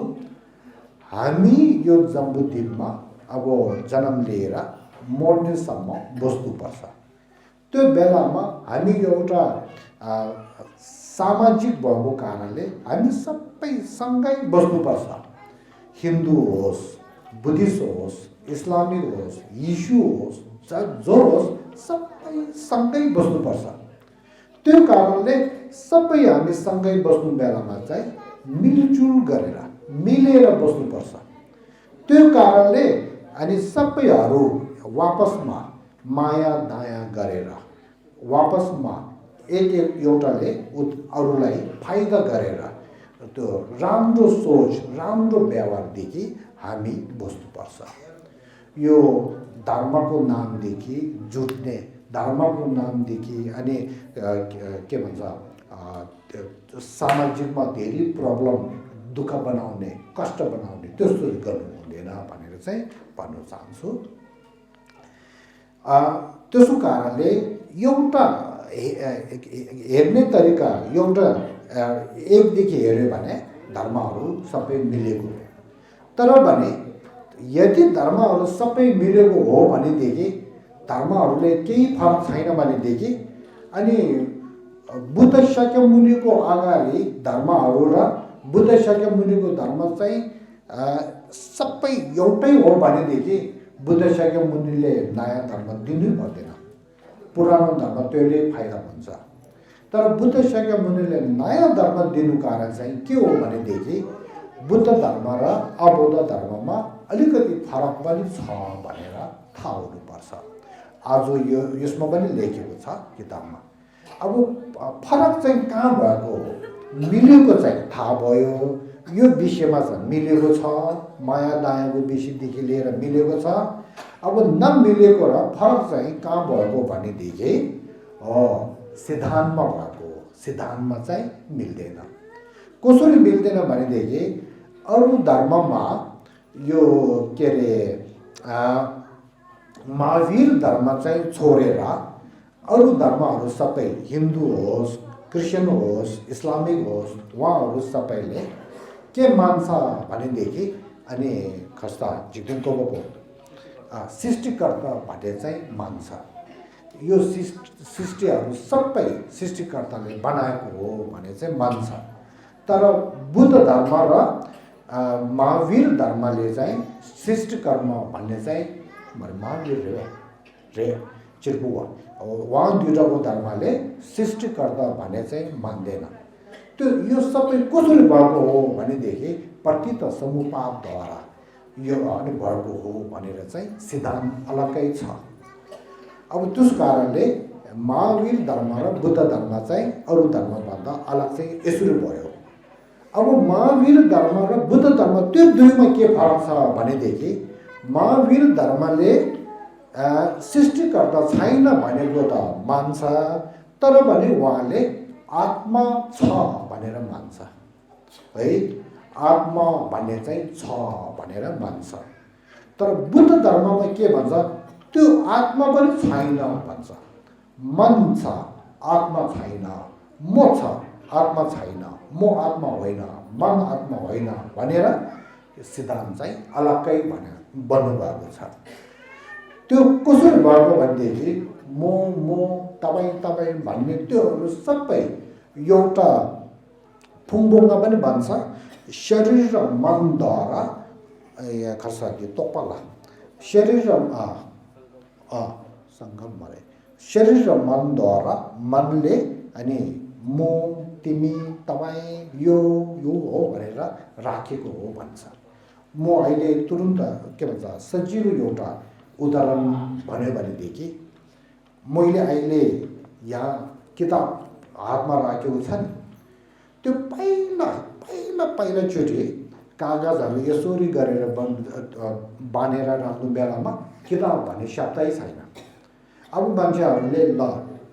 हामी यो जम्बुद्वीपमा अब जन्म लिएर मर्नेसम्म बस्नुपर्छ। त्यो बेलामा हामी एउटा सामाजिक भएको कारणले हामी सबै सँगै बस्नुपर्छ। हिन्दू होस्, बुद्धिस्ट होस्, इस्लामिक होस्, यीशु होस्, जो होस्, सबै सँगै बस्नुपर्छ। त्यो कारणले सबै हामी सँगै बस्नु बेलामा चाहिँ मिलजुल गरेर मिलेर बस्नुपर्छ। त्यो कारणले अनि सबैहरू वापसमा माया दया गरेर वापसमा एउटाले अरूलाई फाइदा गरेर त्यो राम्रो सोच राम्रो व्यवहारदेखि हामी बस्नुपर्छ। यो धर्मको नामदेखि जुट्ने, धर्मको नामदेखि अनि के भन्छ सामाजिकमा धेरै प्रब्लम, दुःख बनाउने, कष्ट बनाउने त्यस्तो गर्नु हुँदैन भनेर चाहिँ भन्न चाहन्छु। त्यसो कारणले एउटा हेर्ने तरिका एउटा एकदेखि हेऱ्यो भने धर्महरू सबै मिलेको हो। तर भने यदि धर्महरू सबै मिलेको हो भनेदेखि धर्महरूले केही फरक छैन भनेदेखि अनि बुद्ध शाक्यमुनिको अगाडि धर्महरू र बुद्ध शाक्यमुनिको धर्म चाहिँ सबै एउटै हो भनेदेखि बुद्ध शाक्यमुनिले नयाँ धर्म दिनै पर्दैन, पुरानो धर्म त्यसले फाइदा हुन्छ। तर बुद्ध शाक्यमुनिले नयाँ धर्म दिनु कारण चाहिँ के हो भनेदेखि बुद्ध धर्म र अबौद्ध धर्ममा अलिकति फरक पनि छ भनेर थाहा हुनुपर्छ। आज यसमा पनि लेखेको छ किताबमा। अब फरक चाहिँ कहाँ भएको हो, मिलेको चाहिँ थाहा भयो, यो विषयमा चाहिँ मिलेको छ, माया दयाको विषयदेखि लिएर मिलेको छ। अब नमिलेको र फरक चाहिँ कहाँ भएको भनेदेखि सिद्धान्तमा भएको, सिद्धान्तमा चाहिँ मिल्दैन। कसरी मिल्दैन भनेदेखि अरू धर्ममा यो के अरे महावीर धर्म चाहिँ छोडेर अरू धर्महरू सबै हिन्दू होस्, क्रिस्चियन होस्, इस्लामिक होस्, उहाँहरू सबैले के मान्छ भनेदेखि अनि खस्ता झिक्दिनको सृष्टिकर्ता भन्ने चाहिँ मान्छ। यो सृष्टिहरू सबै सृष्टिकर्ताले बनाएको हो भने चाहिँ मान्छ। तर बुद्ध धर्म र महावीर धर्मले चाहिँ सृष्टिकर्म भन्ने चाहिँ महावीर रे चिर्पुवा उहाँ दुईवटाको धर्मले सृष्टिकर्ता भन्ने चाहिँ मान्दैन। त्यो यो सबै कसरी भएको हो भनेदेखि प्रतीत समुपातद्वारा यो अनि भएको हो भनेर चाहिँ सिद्धान्त अलग्गै छ। अब त्यस कारणले महावीर धर्म र बुद्ध धर्म चाहिँ अरू धर्मभन्दा अलग चाहिँ यसरी भयो। अब महावीर धर्म र बुद्ध धर्म त्यो दुईमा के फरक छ भनेदेखि महावीर धर्मले सृष्टिकर्ता छैन भनेको त मान्छ, तर पनि उहाँले आत्मा छ भनेर मान्छ है। आत्मा भन्ने चाहिँ छ भनेर मान्छ। तर बुद्ध धर्ममा के भन्छ, त्यो आत्मा पनि छैन भन्छ। मन छ, आत्मा छैन। म छ, आत्मा छैन। म आत्मा होइन, मन आत्मा होइन भनेर सिद्धान्त चाहिँ अलग्गै बन्नुभएको छ। त्यो कसरी भएको भनेदेखि म तपाईँ भन्ने त्योहरू सबै एउटा फुङबुङमा पनि भन्छ, शरीर र मनद्वारा खर्साकी तोपला शरीर र सङ्गम मरे शरीर र मनद्वारा मनले अनि म तिमी तपाईँ यो हो भनेर राखेको हो भन्छ। म अहिले तुरुन्त के भन्छ सजिलो एउटा उदाहरण भन्यो भनेदेखि मैले अहिले यहाँ किताब हातमा राखेको छ नि, त्यो पहिलाचोटि कागजहरू यसरी गरेर बाँधेर राख्नु बेलामा किताब भन्ने शब्दै छैन। अब मान्छेहरूले ल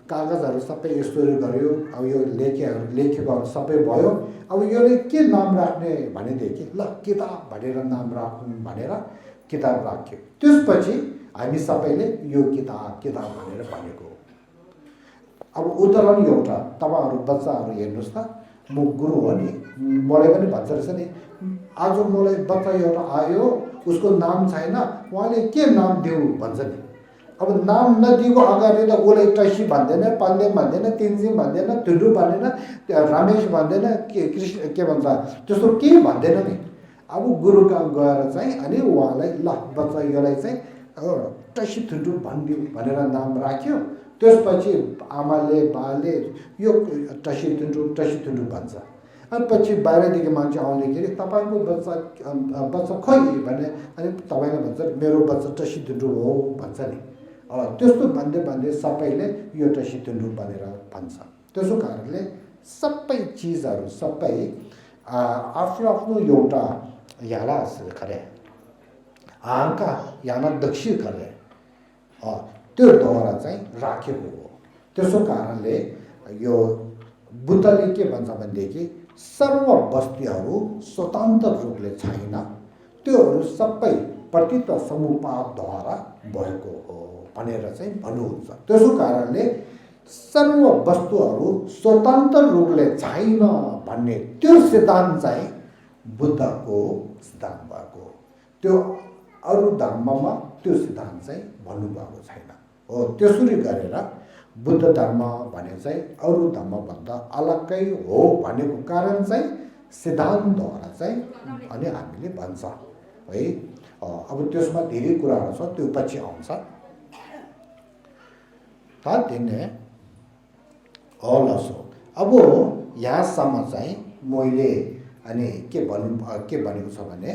कागजहरू सबै यसरी गर्यो, अब यो लेखेको सबै भयो, अब यसले के नाम राख्ने भनेदेखि ल किताब भनेर नाम राख्नु भनेर किताब राख्यो। त्यसपछि हामी सबैले यो किताब भनेर भनेको। अब उदाहरण एउटा, तपाईँहरू बच्चाहरू हेर्नुहोस् त, म गुरु हो नि, मलाई पनि भन्छ रहेछ नि, आज मलाई बच्चा एउटा आयो, उसको नाम छैन, उहाँले के नाम दिऊ भन्छ नि। अब नाम नदिएको अगाडि त उसलाई टसी भन्दैन, पाण्डे भन्दैन, तेन्जिङ भन्दैन, टुडु भन्दैन, रमेश भन्दैन, कृष्ण के भन्छ त्यस्तो केही भन्दैन नि। अब गुरु कहाँ गएर चाहिँ अनि उहाँलाई ल बच्चा यसलाई चाहिँ टसी टुडु भनिदिऊ भनेर नाम राख्यो। त्यसपछि आमाले बाले यो टसी टुडु भन्छ। अनि पछि बाहिरदेखि मान्छे आउँदाखेरि तपाईँको बच्चा खोइ भने अनि तपाईँले भन्छ मेरो बच्चा टसी टुडु हो भन्छ नि। त्यस्तो भन्दै सबैले यो टसी टुडु भनेर भन्छ। त्यसो कारणले सबै चिजहरू सबै आफ्नो एउटा याला खरे आँका याना दक्षी खरे त्यो द्वारा चाहिँ राखेको हो। त्यसो कारणले यो बुद्धले के भन्छ भनेदेखि सर्व वस्तुहरू स्वतन्त्र रूपले छैन, त्योहरू सबै प्रतित समुपादद्वारा भएको हो भनेर चाहिँ भन्नुहुन्छ। त्यसो कारणले सर्व वस्तुहरू स्वतन्त्र रूपले छैन भन्ने त्यो सिद्धान्त चाहिँ बुद्धको सिद्धान्त भएको। त्यो अरू धर्ममा त्यो सिद्धान्त चाहिँ भन्नुभएको छैन हो। त्यसरी गरेर बुद्ध धर्म भने चाहिँ अरू धर्मभन्दा अलग्गै हो भनेको कारण चाहिँ सिद्धान्तद्वारा चाहिँ अनि हामीले भन्छ है। अब त्यसमा धेरै कुराहरू छ, त्यो पछि आउँछ। अब यहाँसम्म चाहिँ मैले अनि के भनेको छ भने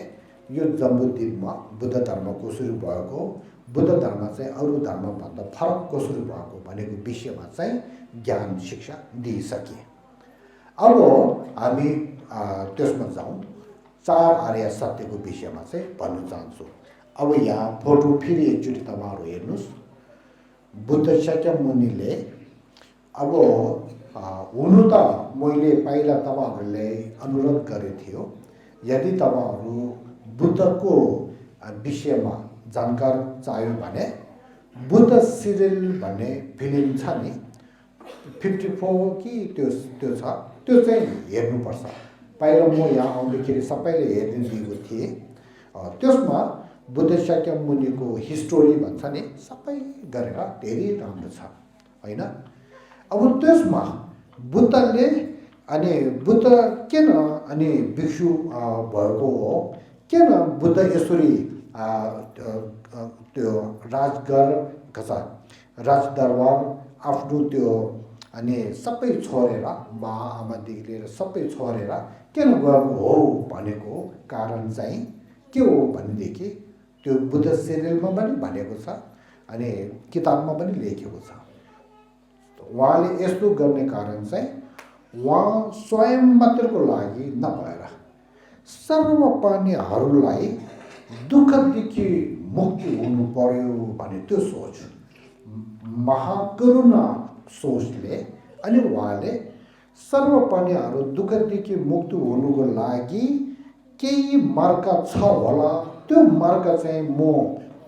यो जम्बुद्वीपमा बुद्ध धर्म कसरी भएको, बुद्ध धर्म चाहिँ अरू धर्मभन्दा फरक कसरी भएको भनेको विषयमा चाहिँ ज्ञान शिक्षा दिइसके। अब हामी त्यसमा जाउँ, 4 आर्य सत्यको विषयमा चाहिँ भन्न चाहन्छु। अब यहाँ फोटो फेरि एकचोटि तपाईँहरू हेर्नुहोस्। बुद्ध शाक्यमुनिले अब हुनु त मैले पहिला तपाईँहरूलाई अनुरोध गरेको थियो, यदि तपाईँहरू बुद्धको विषयमा जानकार चाहियो भने बुद्ध सिरियल भन्ने फिल्म छ नि 54 कि त्यो छ, त्यो चाहिँ हेर्नुपर्छ। पहिला म यहाँ आउँदाखेरि सबैले हेरिदिएको थिएँ। त्यसमा बुद्ध शाक्यमुनिको हिस्टोरी भन्छ नि सबै गरेर धेरै राम्रो छ होइन। अब त्यसमा बुद्धले अनि बुद्ध किन अनि भिक्षु भएको हो, किन बुद्ध यसरी त्यो राजदरबार आफ्नो त्यो अनि सबै छोडेर आमादेखि लिएर सबै छोडेर किन गएको हो भनेको कारण चाहिँ के हो भनेदेखि त्यो बुद्ध सिरियलमा पनि भनेको छ अनि किताबमा पनि लेखेको छ। उहाँले यस्तो गर्ने कारण चाहिँ उहाँ स्वयं मात्रको लागि नभएर सर्व प्राणीहरूलाई दुःखदेखि मुक्ति हुनु पर्यो भने त्यो सोच महाकरुणा सोचले अनि उहाँले सर्वप्राणीहरू दुःखदेखि मुक्ति हुनुको लागि केही मार्ग छ होला त्यो मार्ग चाहिँ म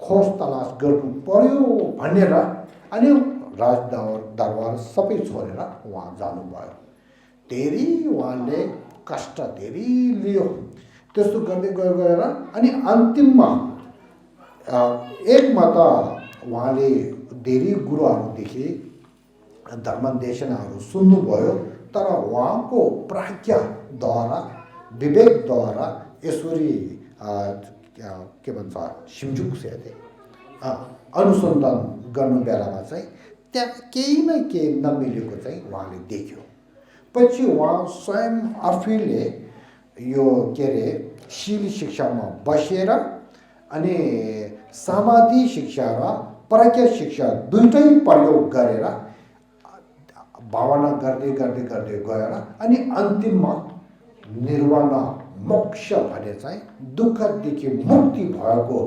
खोज तलास गर्नु पर्यो भनेर अनि दरबार सबै छोडेर उहाँ जानुभयो। धेरै उहाँले कष्ट धेरै लियो। त्यस्तो गर्दै गएर अनि अन्तिममा एकमा त उहाँले धेरै गुरुहरूदेखि धर्मदेशनाहरू सुन्नुभयो तर उहाँको प्राज्ञाद्वारा विवेकद्वारा यसरी के भन्छ सिमजुक सेते अनुसन्धान गर्नु बेलामा चाहिँ त्यहाँ केही न केही नमिलेको चाहिँ उहाँले देख्यो। पछि उहाँ स्वयं आफैले यो के अरे शील शिक्षामा बसेर अनि समाधि शिक्षा र प्रज्ञा शिक्षा दुईटै प्रयोग गरेर भावना गर्दै गर्दै गर्दै गएर अनि अन्तिममा निर्वाण मोक्ष भने चाहिँ दुःखदेखि मुक्ति भएको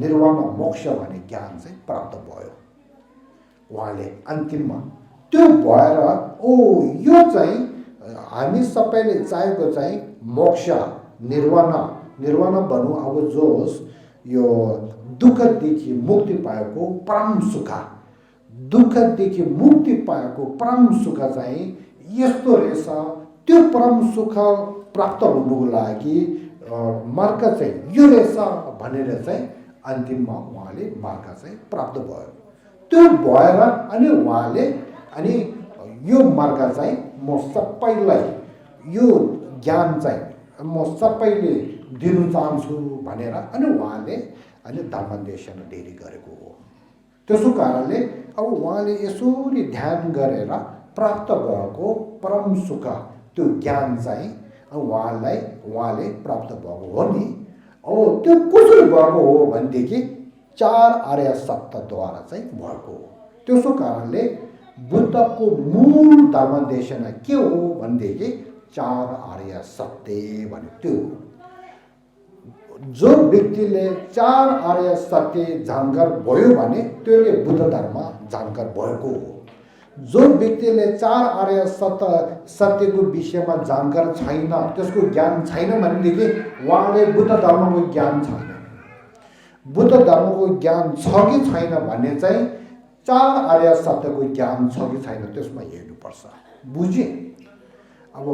निर्वाण मोक्ष भन्ने ज्ञान चाहिँ प्राप्त भयो उहाँले अन्तिममा। त्यो भएर यो चाहिँ हामी सबैले चाहेको चाहिँ मोक्ष निर्वाण भनौँ अब जोस यो दुःखदेखि मुक्ति पाएको परम सुख दुःखदेखि मुक्ति पाएको परम सुख चाहिँ यस्तो रहेछ। त्यो परम सुख प्राप्त हुनुको लागि मार्ग चाहिँ यो रहेछ भनेर चाहिँ अन्तिममा उहाँले मार्ग चाहिँ प्राप्त भयो। त्यो भएर अनि उहाँले अनि यो मार्ग चाहिँ म सबैलाई यो ज्ञान चाहिँ म सबैले दिनु चाहन्छु भनेर अनि उहाँले अनि धर्मदेशन धेरै गरेको हो। त्यसो कारणले अब उहाँले यसरी ध्यान गरेर प्राप्त भएको परम सुख त्यो ज्ञान चाहिँ उहाँले प्राप्त भएको हो नि। अब त्यो कसरी भएको हो भनेदेखि 4 आर्य सत्यद्वारा चाहिँ भएको हो। त्यसो कारणले बुद्धको मूल धर्मदेशना के हो भनेदेखि 4 आर्य सत्य भने त्यो जो व्यक्तिले 4 आर्य सत्य जानकार भयो भने त्यसले बुद्ध धर्म जानकार भएको हो। जो व्यक्तिले 4 आर्य सत्यको विषयमा जानकार छैन त्यसको ज्ञान छैन भनेदेखि उहाँले बुद्ध धर्मको ज्ञान छैन। बुद्ध धर्मको ज्ञान छ कि छैन भन्ने चाहिँ 4 आर्य सत्यको ज्ञान छ कि छैन त्यसमा हेर्नुपर्छ। बुझे? अब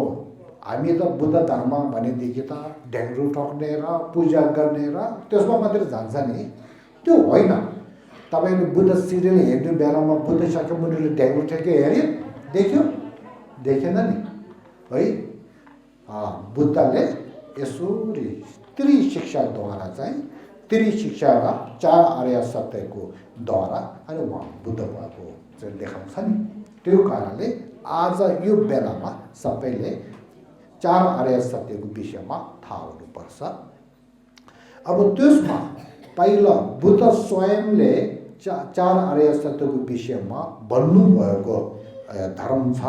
हामी त बुद्ध धर्म भनेदेखि त ढ्याङ्ग्रो ठोक्ने र पूजा गर्ने र त्यसमा मात्रै जान्छ नि, त्यो होइन। तपाईँले बुद्ध सिरियल हेर्ने बेलामा बुद्ध शाक्यमुनिले ढ्याङ्ग्रो ठेक्यो हेऱ्यो, देखेन नि है। बुद्धले यसरी त्रिशिक्षाद्वारा चाहिँ त्रिशिक्षा र 4 आर्य सत्यको द्वारा अनि उहाँ बुद्ध भएको चाहिँ देखाउँछ नि। त्यो कारणले आज यो बेलामा सबैले 4 आर्य सत्यको विषयमा थाहा हुनुपर्छ। अब त्यसमा पहिला बुद्ध स्वयंले 4 आर्य सत्यको विषयमा भन्नुभएको धर्म छ,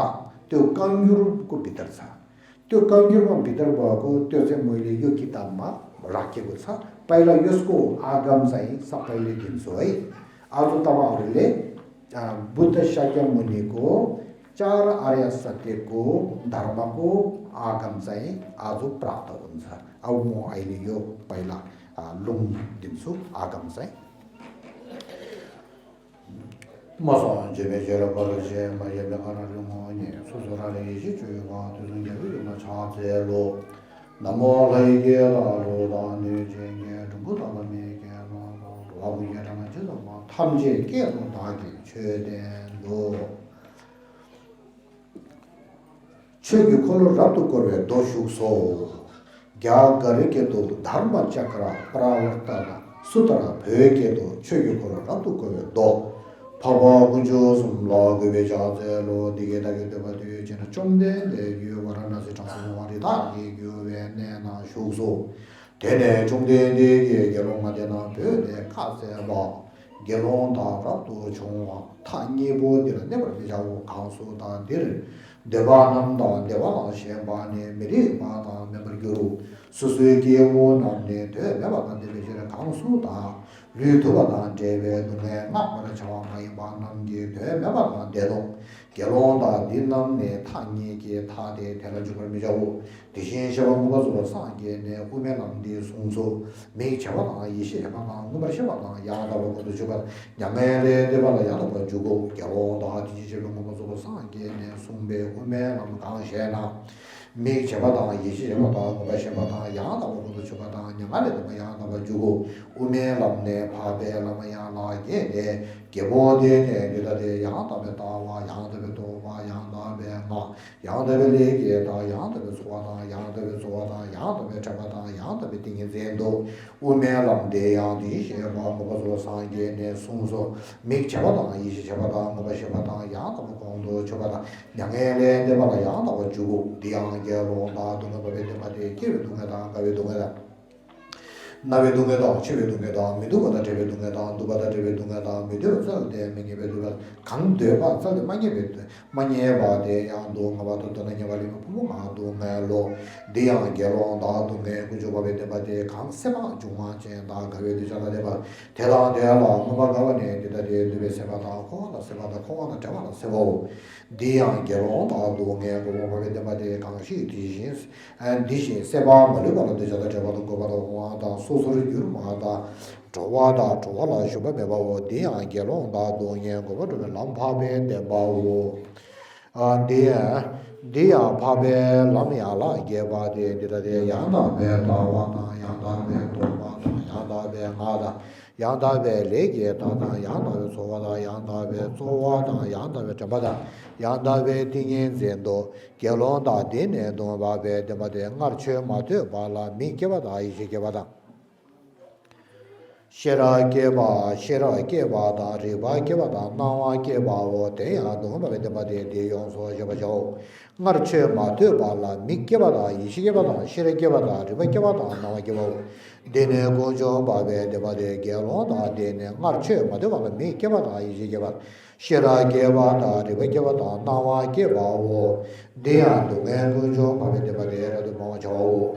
त्यो कङ्ग्युरको भित्र छ। त्यो कङ्ग्युरमा भित्र भएको त्यो चाहिँ मैले यो किताबमा राखेको छ। पहिला यसको आगम चाहिँ सबैले दिन्छु है। आज तपाईँहरूले बुद्ध शाक्यमुनिको 4 आर्य सत्यको धर्मको आगम चाहिँ आज प्राप्त हुन्छ। अब म अहिले यो पहिला लुङ दिन्छु आगम चाहिँ। मसान्जेमेजेर बलजे मजेले गरलुमोने सुसुरालेजी जुगा तुलुङेबु न छाजेलो नमो लैगे लालो दाने जेगे दुबुदामेगे लालो वाबुयरामाजे द 탐제 깨고 나기 최대로 최기 콜로라도 거에 도슈소 갸 가르게도 धर्म चक्र प्रावर्तन सूत्र भेके도 최기 콜로라도 거에 도 파바 군조 숨라게 베자제로 디게다게 되바디 제나 좀데 유와라나세 장소와리다 이교베네나 쇼소 되네 좀데네게 결혼하되나 베네 카세바 결혼다라도 종화 타니보디를 내버 비자고 강소다들 대바남다 대바나 셴바네 미리 바다 메버교로 수수에게오 남네 대 내가 되는 강수다 류도바다 제베 눈에 막바를 잡아마이 바남게 대 내가 되는 결혼다 딘남네 타니게 타데 대가죽을 미자고 대신 시험 거서 상게네 후면남디 송소 매 잡아다 이시 잡아다 누가 잡아다 야다고 것도 주가 야매레 대바라 야다고 주고 결혼다 뒤지를 거서 상게네 송배 후면남 강셰나 매 잡아다 이시 잡아다 누가 잡아다 야다고 것도 주가다 야말레도 야다고 주고 후면남네 파베라마 야나게 개보데네 유다데 야다베 다와 야다베 도와 야다베 마 야다베 레게 다 야다베 소와다 야다베 소와다 야다베 잡아다 야다베 띵게젠도 우메람데 야디 셰바 모바조 상게네 송소 믹 잡아다 이시 잡아다 모바 잡아다 야다베 공도 잡아다 양에레 데바다 야다베 주고 디앙게로다 동바베 데바데 기르 동에다 가베 동에다 나베 동에다 치베 동에다 미도바다 제베 동에다 두바다 제베 동에다 미도 살데 메게베 두바 강데바 살데 마게베 마니에바데 야도 마바도 도나냐발이 부모마도 메로 디앙게로 나도메 구조바베 데바데 강세바 중화제 나 가베 자라데바 대라 대라 마바가바네 데다데 데베세바다 코나 세바다 코나 자바다 세보 디앙게로 나도메 고바베 데바데 강시 디신 디신 세바 말고도 데자다 자바도 고바도 와다 소소를 유르마다 저와다 저와라 쇼바베바오 디앙게로다 도예 고버도 람파베 데바오 디아 파베 람야라 게바데 디다데 야나베 다와나 야나베 도바다 야나베 하다 야나베 레게 다다 야나베 소와다 야나베 소와다 야나베 잡바다 야나베 팅엔젠도 게론다 데네 도바베 데바데 나르체 마데 발라 미게바다 이제게바다 Shera Keba, da Riba Keba, da Nawa Keba, de Yadon, Babade, de Yonso, Jabajo, Narche, Matu Bala, Mikeba, Ishigeba, Shera Keba, Riba Keba, Nawa Keba, Dene Gojo, Babe, de Bade, Gelon, Dene, Narche, Madu, Mikeba, Ishigeba, Shera Keba, da Riba Keba, Nawa Keba, de Yadon, Gojo, Babe, de Bade, de Mojo.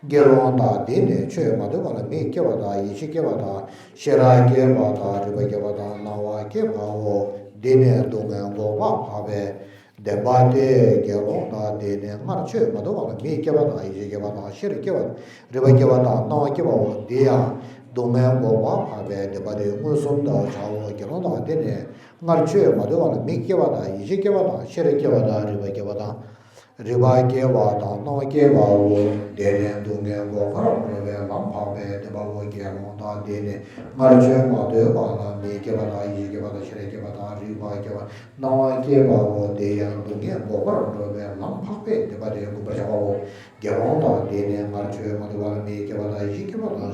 게론다 데네 최마도가 메케바다 이시케바다 셰라게바다 리바게바다 나와게바오 데네 동행고바 파베 데바데 게론다 데네 마르체 마도가 메케바다 이시케바다 셰르케바다 리바게바다 나와게바오 데야 동행고바 파베 데바데 무슨다 자오 게론다 데네 마르체 마도가 메케바다 이시케바다 셰르케바다 리바게바다 Ribakewa다, Nokewawo, Dene, Dungewo, Farabove, Lampave, Debavo, Geronda, Dene, Marchema, Devana, Mikevada, Yigevada, Shrekevada, Ribakewa, Nokewawo, Deyan, Dungewo, Farabove, Lampave, Debade, Gubajavo, Geronda, Dene, Marchema, Devana, Mikevada, Yigevada,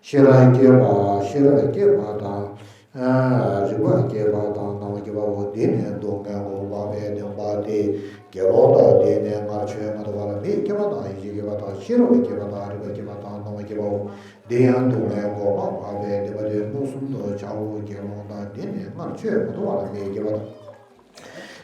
Shirakevada, Ribakevada, Nokewawo, Dene, Dungewo, Babe, Dembade, Geroda, Dene, Marchema, Devana, Mikevada, Yigevada, Shirakevada, Ribakevada, Nokewawo, Deyan, Dungewo, Babe, Debade, Musundo, Chao, Geronda, Dene, Marchema, Devana, Mikevada.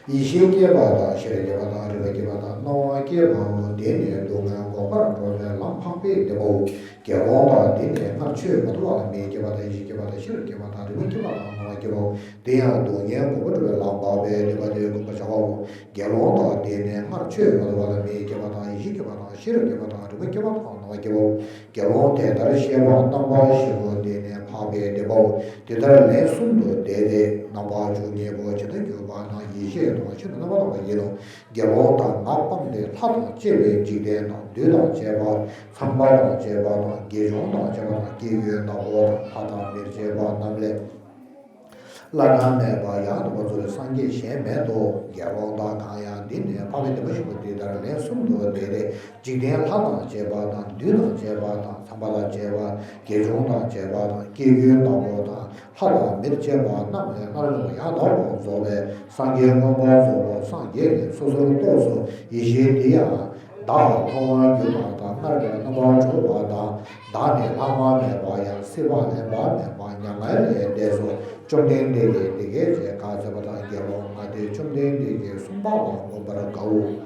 이시게바다 셰레게바다 리베게바다 노아게바오 데네 동안고 바르토레 람파페 데보 게로다 데네 마르체 마도아 메게바다 이시게바다 셰레게바다 리베게바다 노아게보 데야 동예고 버르 람바베 데바데 고바자오 게로다 데네 마르체 마도아 메게바다 이시게바다 셰레게바다 리베게바다 노아게보 게로데 다르시에바 남바시보 데네 파베 데보 데다레 순도 데데 남바주니에보 제데교바나 이시 도와주는 나라가 예로 개로다 나쁜데 타도 제외 지대나 되다 제바 삼바나 제바나 개종나 제바나 개유나 오다 하다 메제바 남레 라나메 바야도 버저 상계 셴메도 개로다 가야 되네 바베데 버시고데 다르네 숨도 되레 지대 하다 제바나 되다 제바나 삼바나 제바 개종나 제바나 개유나 오다 하라 메제바 남레 나르노 야도 조레 상계모모조 상계 소소로 도서 이제디야 다 통화 유마다 나를 너무 좋아다 다네 아마네 봐야 세바네 봐네 봐냐가에 대해서 좀 된데게 되게 제 가져보다 결혼하되 좀 된데게 숨바고 뭐라 가고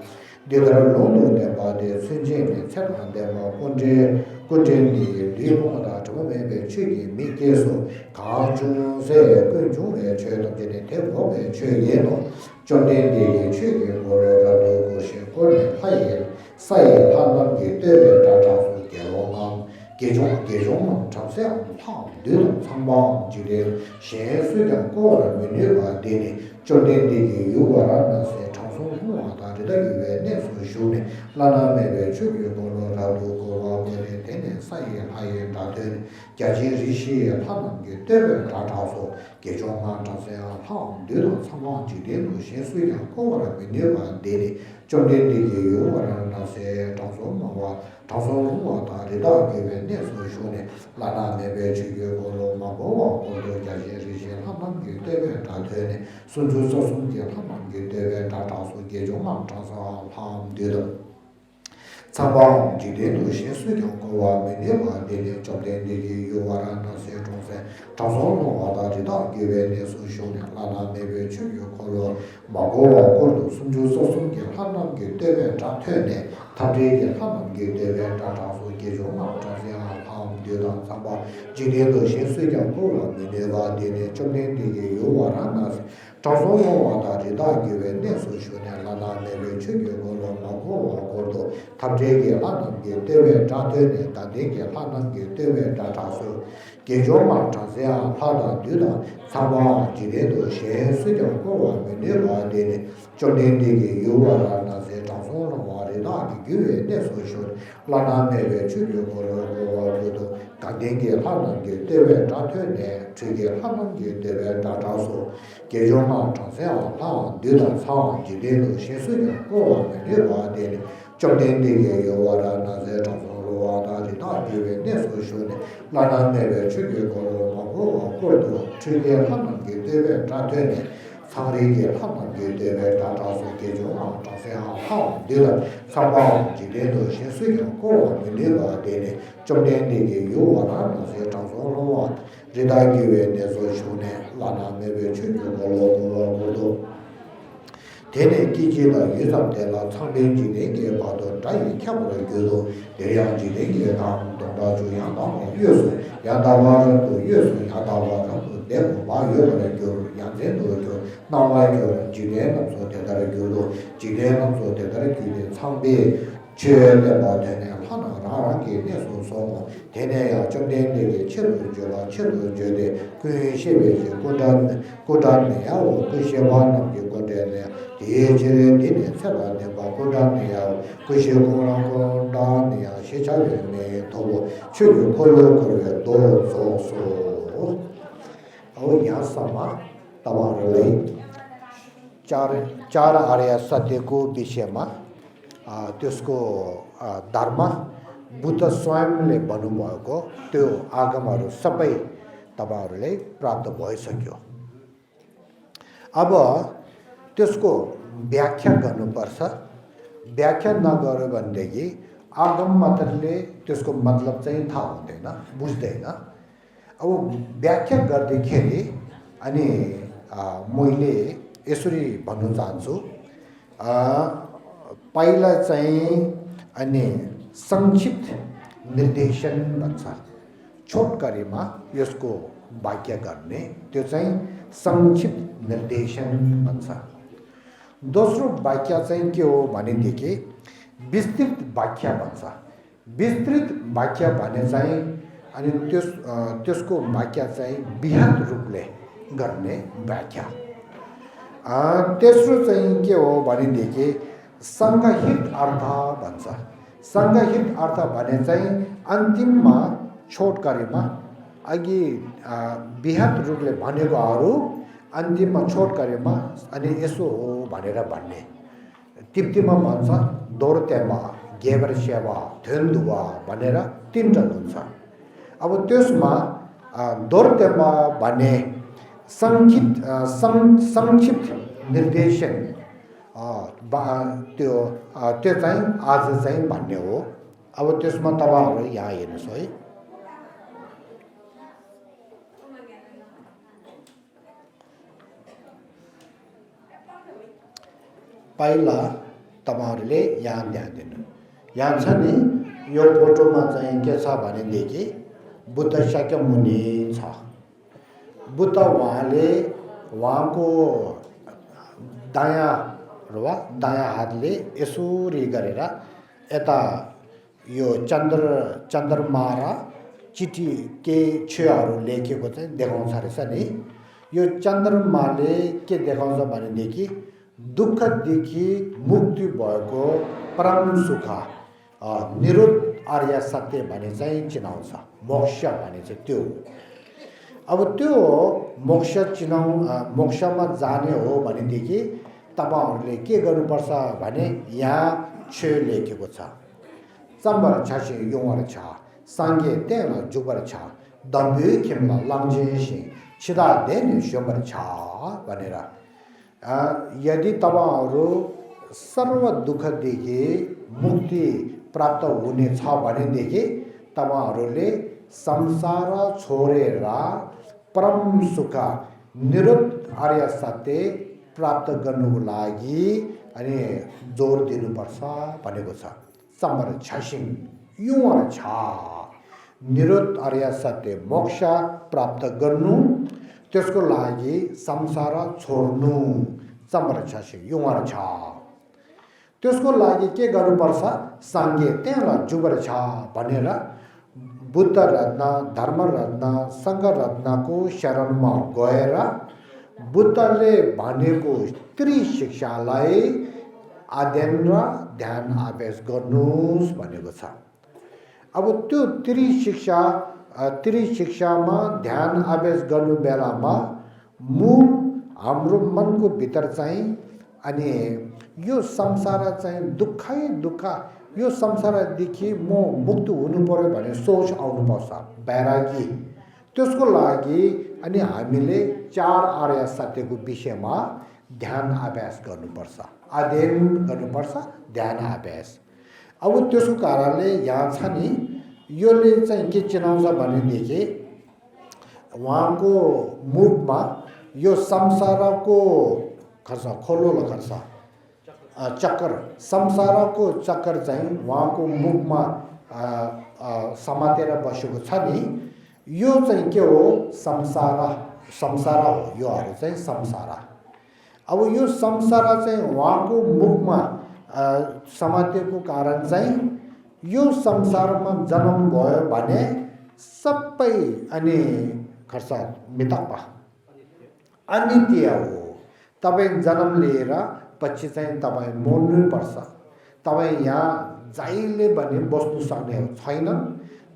대다를 놓는 바데 선진에 찾아한데 뭐 본제 고전이 리보다 저번에 최기 미께서 가중세 근중에 최동전에 대법에 최예노 좀 된데게 최기 뭐라도 것이 권에 하에 사이 판단기 때문에 다자수 결혼함 개종 장세 파 늘 상방 지대 신수장 거를 메뉴가 되니 좀된데게 요구하라면서 장송후하다 되기 위해 내수쇼네 라나메베 주교로라도 고라고에 되는 사이에 하에 다들 자지리시에 파는 게 때문에 다자수 개종한 장세야 파 늘 상방 지대 신수장 거를 메뉴가 되니 좀된데게 요구하라면서 장송후와 장송후하다 되기 위해 내수쇼네 라나메베 주교로 마고와 고도 자지리시에 파는 게 때문에 다들 순주소순게 파는 게 때문에 다자수 개종한 장세야 파 늘 상방 지대도 신수경고와 메네와 되는 점된되기 요와라나세 중세 장성로와다 지다 기회에 소쇼네 라나메베 추교코로 마고와 골도 순주소순게 한남게 때문에 자퇴네 탑재게 한남게 때문에 다자수 개종한 장세야 파음되던 상방 지대도 신수경고와 메네와 되는 점된되기 요와라나세 장성로와다 지다 기회에 소쇼네 라나메베 추교코로 마고와 골도 탑재게 하는 게 때문에 자퇴네 다되게 하는 게 때문에 다자수 개조만 장세야 하다 뒤다 사바 지대도 신수경고와 메네와 되는 좀된되게 요와라나세 장성으로 와리다 기회에 내소쇼 라나메베 주교고로와 그도 가den게 하는 게 때문에 자퇴네 저게 하는 게 때문에 다자수 개조만 장세야 하다 뒤다 사바 지대도 신수경고와 메네와 되는 좀된되게 요와라나세 장성으로와다 지다 기회에 내소쇼네 라나메베 주교고로 하고 골도 저게 하는 게 때문에 자퇴네 상리게 하는 게 때문에 다자수 개종한 장세야 하오 내가 상방 지대도 신수경고 메네가 되네 좀된되게 요와라나세 장성으로와 리다기에 내소쇼네 라나메베 주교고로 대내 기지가 예상되라 상대지대에 봐도 자기 캡을 교도 대량지대에 강동다 주양당 유수 야다와도 유수 야다와도 내고 마요를 교 양전도 교 나와요 지대는 소대다를 교도 지대는 소대다를 교도 상대 죄를 받는 하나라게 내소소 대내야 정된되게 치료를 줘라 치료를 줘대 그 시베지 고단내야 그 시와는 게 고단내야 대제를 되는 사람들 고단내야 그 시고랑고단내야 시작되네 또 치료 걸로 도소소 야사마 तावारे चार आर्य सत्य को विषय में त्यसको धर्म बुद्ध स्वयंले भन्नुभएको त्यो आगमहरू सबै तपाईहरुले प्राप्त भइसक्यो। अब त्यसको व्याख्या गर्नुपर्छ। व्याख्या नगर्यो भनेदेखि आगम मात्रले त्यसको मतलब चाहिँ थाहा हुँदैन, बुझ्दैन। अब व्याख्या गर्दाखेरि अनि मैले यसरी भन्न चाहन्छु, पहिला चाहिँ अनि संक्षिप्त निर्देशन भन्छ, छोटकरीमा यसको व्याख्या गर्ने, त्यो चाहिँ संक्षिप्त निर्देशन भन्छ। दोस्रो व्याख्या चाहिँ के हो भनेदेखि विस्तृत व्याख्या भन्छ। विस्तृत व्याख्या भने चाहिँ अनि त्यसको व्याख्या चाहिँ बृहत रूपले गर्ने व्याख्या। तेस्रो चाहिँ के हो भनेदेखि संग्रहित अर्थ भन्छ। संग्रहित अर्थ भने चाहिँ अन्तिममा छोटकरीमा अघि बृहत रूपले भनेकोहरू अन्तिममा छोटकरीमा अनि यसो हो भनेर भन्ने। तिप्तिमा भन्छ दोर्तेमा गेबरसेवा थेन्दुवा भनेर तीनटा हुन्छ। अब त्यसमा दोर्तेमा भने संक्षिप्त निर्देशन त्यो त्यो चाहिँ आज चाहिँ भन्ने हो। अब त्यसमा तपाईँहरू यहाँ हेर्नुहोस् है, पहिला तपाईँहरूले यहाँ ध्यान दिनु, यहाँ छ नि यो फोटोमा चाहिँ के छ भनेदेखि बुद्ध शाक्यमुनि छ। बुद्ध उहाँको दायाँ हातले यसरी गरेर यता यो चन्द्रमा र चिठी के छेउहरू लेखेको चाहिँ देखाउँछ रहेछ नि। यो चन्द्रमाले के देखाउँछ भनेदेखि दुःखदेखि मुक्ति भएको परम सुख निरुद्ध आर्य सत्य भने चाहिँ चिनाउँछ। मोक्ष भने चाहिँ त्यो। अब त्यो मोक्षमा जाने हो भनेदेखि तपाईहरूले के गर्नुपर्छ भने यहाँ छेउ लेखेको छ, चम्बर छासी योवर छ साङ्गे तेल जुबर छ दम्बी खेम्ला लाङ्जेसी छिदा देन स्योबर छ भनेर। यदि तपाईहरू सर्व दुःखदेखि मुक्ति प्राप्त हुनेछ भनेदेखि तपाईहरूले संसार छोडेर परम सुख निरुद्ध आर्य सत्य प्राप्त गर्नुको लागि अनि जोड दिनुपर्छ भनेको छ। चम्बर छसिङ युवर छ निरुद्ध आर्य सत्य मोक्ष प्राप्त गर्नु, त्यसको लागि संसार छोड्नु। चम्बर छसिङ युवर छ, त्यसको लागि के गर्नुपर्छ? साङ्गे त्यहाँ जुबर छ भनेर बुद्ध रत्न धर्म रत्न सङ्घ रत्नको शरणमा गएर बुद्धले भनेको त्रिशिक्षालाई अध्ययन र ध्यान अभ्यास गर्नुहोस् भनेको छ। अब त्यो त्रिशिक्षामा ध्यान अभ्यास गर्नु बेलामा हाम्रो मनको भित्र चाहिँ अनि यो संसार चाहिँ दुःखै दुःख, यो संसारदेखि म मुक्त हुनु पर्यो भने सोच आउनुपर्छ, वैरागी। त्यसको लागि अनि हामीले चार आर्य सत्यको विषयमा ध्यान अभ्यास गर्नुपर्छ, अध्ययन गर्नुपर्छ, ध्यान अभ्यास। अब त्यसको कारणले यहाँ छ नि, योले चाहिँ के चिनाउँछ भनेदेखि उहाँको मुखमा यो संसारको खर्च खोलो खर्च चक्कर, संसारको चक्कर चाहिँ उहाँको मुखमा समातेर बसेको छ नि। यो चाहिँ के हो? संसार हो, योहरू चाहिँ संसार। अब यो संसार चाहिँ उहाँको मुखमा समातेको कारण चाहिँ यो संसारमा जन्म भयो भने सबै अनि खर्च मितप्पा अनित्य हो। तपाईँ जन्म लिएर पछि चाहिँ तपाईँ मर्नै पर्छ। तपाईँ यहाँ जहिले पनि बस्नु सक्ने छैन।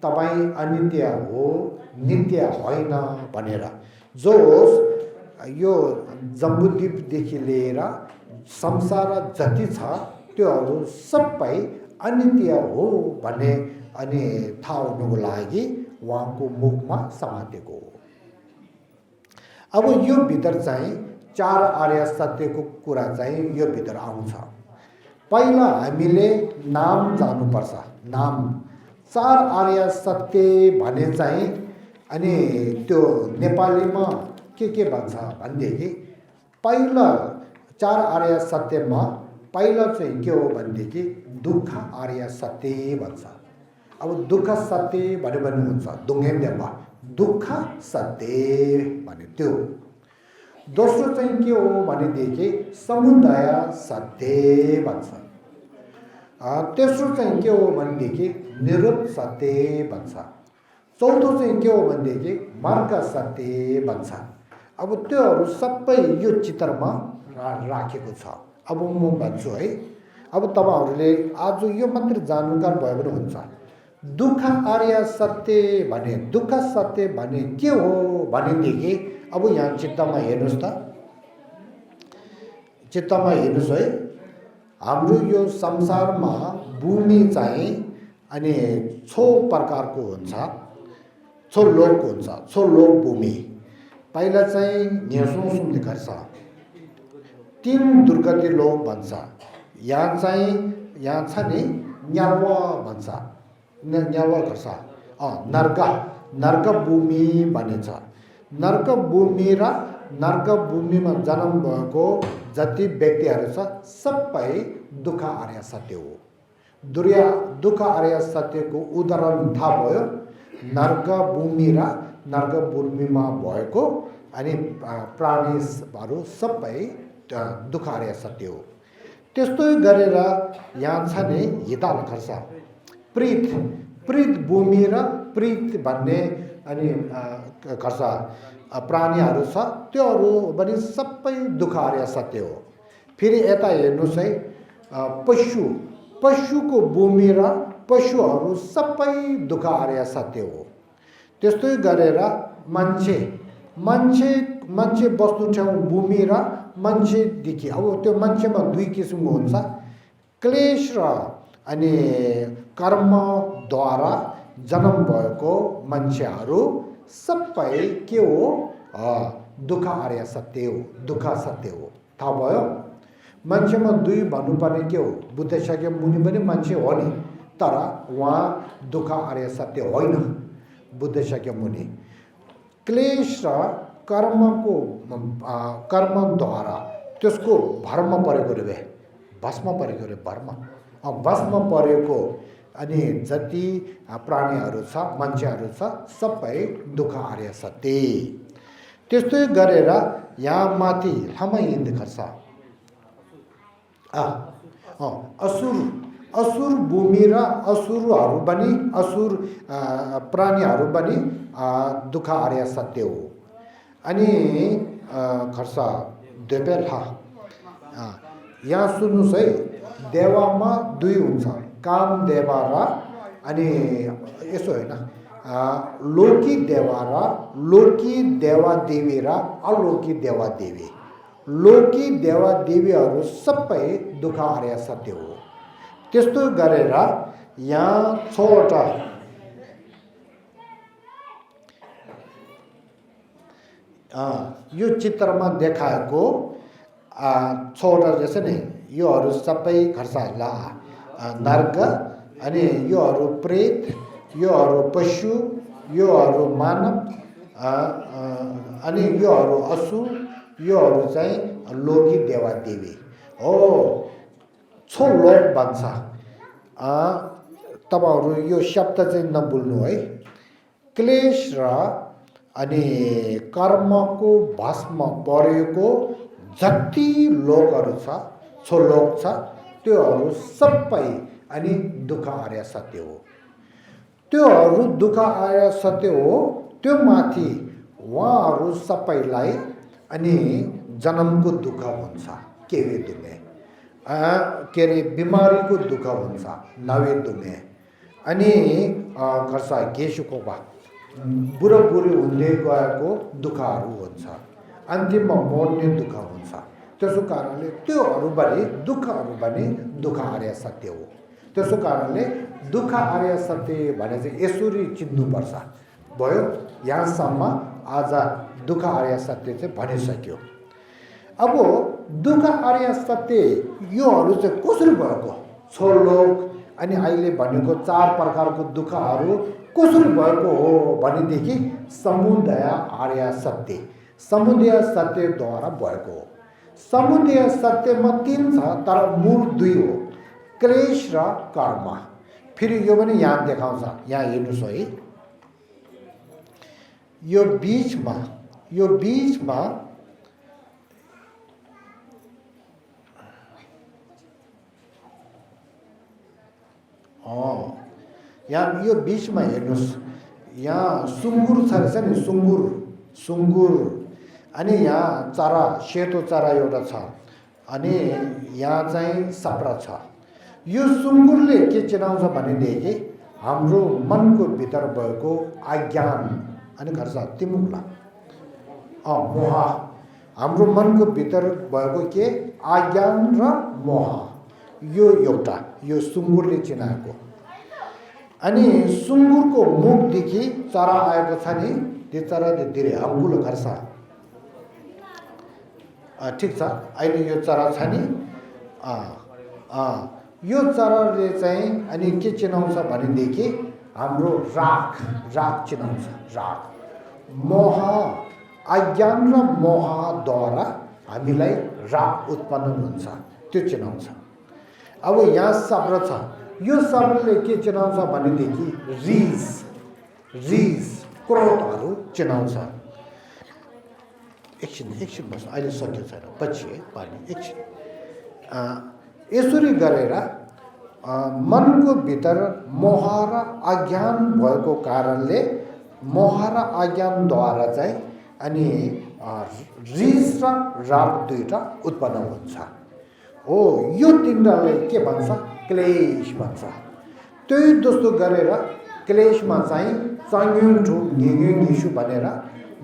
तपाईँ अनित्य हो, नित्य होइन भनेर। जो यो जम्बुद्वीपदेखि लिएर संसार जति छ त्योहरू सबै अनित्य हो भन्ने अनि थाहा हुनुको लागि उहाँको मुखमा समातेको हो। अब यो भित्र चाहिँ चार आर्य सत्यको कुरा चाहिँ यो भित्र आउँछ। पहिला हामीले नाम जान्नुपर्छ। नाम चार आर्य सत्य भने चाहिँ अनि त्यो नेपालीमा के भन्छ भनेदेखि पहिला चार आर्य सत्यमा पहिला चाहिँ के हो भनेदेखि दुःख आर्य सत्य भन्छ। अब दुःख सत्य भन्यो भने हुन्छ दुङ्गेन्देमा दुःख सत्य भने त्यो। दोस्रो चाहिँ के हो भनेदेखि समुदाय सत्य भन्छ। तेस्रो चाहिँ के हो भनेदेखि निरुद्ध सत्य भन्छ। चौथो चाहिँ के हो भनेदेखि मार्ग सत्य भन्छ। अब त्योहरू सबै यो चित्रमा राखेको छ। अब म भन्छु है, अब तपाईहरूले आज यो मात्र जानकार भयो भने हुन्छ। दुःख आर्य सत्य भने, दुःख सत्य भने के हो भनेदेखि अब यहाँ चित्तमा हेर्नुहोस् त, चित्तमा हेर्नुहोस् है। हाम्रो यो संसारमा भूमि चाहिँ अनि छो प्रकारको हुन्छ, छो लोकको हुन्छ, छो लोक भूमि। पहिला चाहिँ न्यासौँ सुन्ने गर्छ, तीन दुर्गति लोक भन्छ। यहाँ छ नि न्यार्व भन्छ, न्यार्व गर्छ। नर्क भूमि भनिन्छ। नर्क भूमि र नर्क भूमिमा जन्म भएको जति व्यक्तिहरू छ सबै दुःख आर्य सत्य हो। दुःख आर्य सत्यको उदाहरण थाहा भयो। नर्क भूमि र नर्क भूमिमा भएको अनि प्राणीहरू सबै दुःख आर्य सत्य हो। त्यस्तै गरेर यहाँ छ नि हिताल खर्च प्रीत भूमि र प्रीत भन्ने अनि खर्च प्राणीहरू छ, त्योहरू पनि सबै दुःख आर्य सत्य हो। फेरि यता हेर्नुहोस् है, पशुको भूमि र पशुहरू सबै दुःख आर्य सत्य हो। त्यस्तै गरेर मान्छे बस्नु ठाउँ भूमि र मान्छेदेखि अब त्यो मान्छेमा दुई किसिमको हुन्छ। क्लेश र अनि कर्मद्वारा जन्म भएको मान्छेहरू सबै के हो? दुःख आर्य सत्य हो, दुःख सत्य हो। थाहा भयो? मान्छेमा दुई भन्नुपर्ने के हो? बुद्ध शाक्य मुनि पनि मान्छे हो नि, तर उहाँ दुःख आर्य सत्य होइन। बुद्ध शाक्य मुनि क्लेश र कर्मद्वारा त्यसको भरमा परेको रे, भस्म परेको रे, भस्म परेको अनि जति प्राणीहरू छ मान्छेहरू छ सबै दुःख आर्य सत्य। त्यस्तै गरेर यहाँ माथि लामाइन्द खर्छ असुर भूमि र असुरहरू पनि असुर प्राणीहरू पनि दुःख आर्य सत्य हो। अनि खर्च देवेला यहाँ सुन्नुहोस् है, देवामा दुई हुन्छ, काम देवा र अनि यसो होइन लोकी देवा र लोकी देवादेवी र अलौकी देवादेवी। लोकी देवादेवीहरू सबै दुःख आर्य सत्य हो। त्यस्तो गरेर यहाँ 6वटा यो चित्रमा देखाएको 6वटा रहेछ नि, योहरू सबै खर्चला नर्क, अनि योहरू प्रेत, योहरू पशु, योहरू मानव, अनि योहरू असुर, योहरू चाहिँ लोकी देवादेवी हो। 6 लोक भन्छ। तपाईँहरू यो शब्द चाहिँ नभुल्नु है। क्लेश र अनि कर्मको भस्म परेको जति लोकहरू छ, 6 लोक छ, त्योहरू सबै अनि दुःख आर्य सत्य हो। त्योहरू दुःख आर्य सत्य हो। त्यो माथि उहाँहरू सबैलाई अनि जन्मको दुःख हुन्छ, केवे दुमे, के अरे बिमारीको दुःख हुन्छ, नवे दुमे, अनि खर्च गेसुको बुढाबुढी हुँदै गएको दुःखहरू हुन्छ, अन्तिममा मर्ने दुःख हुन्छ। त्यसो कारणले त्योहरू पनि दुःखहरू पनि दुःख आर्य सत्य हो। त्यसो कारणले दुःख आर्य सत्य भने चाहिँ यसरी चिन्नुपर्छ। भयो, यहाँसम्म आज दुःख आर्य सत्य चाहिँ भनिसक्यो। अब दुःख आर्य सत्य योहरू चाहिँ कसरी भएको? 6 लोक अनि अहिले भनेको 4 प्रकारको दुःखहरू कसरी भएको हो भनेदेखि समुदाय आर्य सत्य, समुदाय सत्यद्वारा भएको हो। समुदाय सत्यमा 3 छ तर मूल 2 हो, क्लेश र कर्म। फेरि यो पनि यहाँ देखाउँछ, यहाँ हेर्नुहोस् है, यो बीचमा यहाँ यो बीचमा हेर्नुहोस्, यहाँ सुँगुर छ रहेछ नि, सुँगुर, अनि यहाँ चरा, सेतो चरा एउटा छ, अनि यहाँ चाहिँ सप्रा छ। यो सुँगुरले के चिनाउँछ भनेदेखि हाम्रो मनको भित्र भएको अज्ञान अनि खर्च तिमुला मोह, हाम्रो मनको भित्र भएको के अज्ञान र मोह, यो एउटा यो सुँगुरले चिनाएको। अनि सुँगुरको मुखदेखि चरा आएको छ नि, त्यो चराले धेरै अङ्गुलो खर्छ, ठिक छ अहिले यो चरा छ नि यो चराले चाहिँ अनि के चिनाउँछ भनेदेखि हाम्रो राग चिनाउँछ। राग मोह अज्ञान र मोहद्वारा हामीलाई राग उत्पन्न हुन्छ त्यो चिनाउँछ। अब यहाँ शब्द छ यो शब्दले के चिनाउँछ भनेदेखि रिस क्रोधहरू चिनाउँछ। एकछिन बस अहिले सक्यो छैन पछि है पानी एकछिन यसरी गरेर मनको भित्र मोह र अज्ञान भएको कारणले मोह र अज्ञानद्वारा चाहिँ अनि रिस र राग दुईटा उत्पन्न हुन्छ। हो यो तिनटालाई के भन्छ क्लेश भन्छ। त्यही जस्तो गरेर क्लेशमा चाहिँ चङ्ग्युन्ठु घिसु भनेर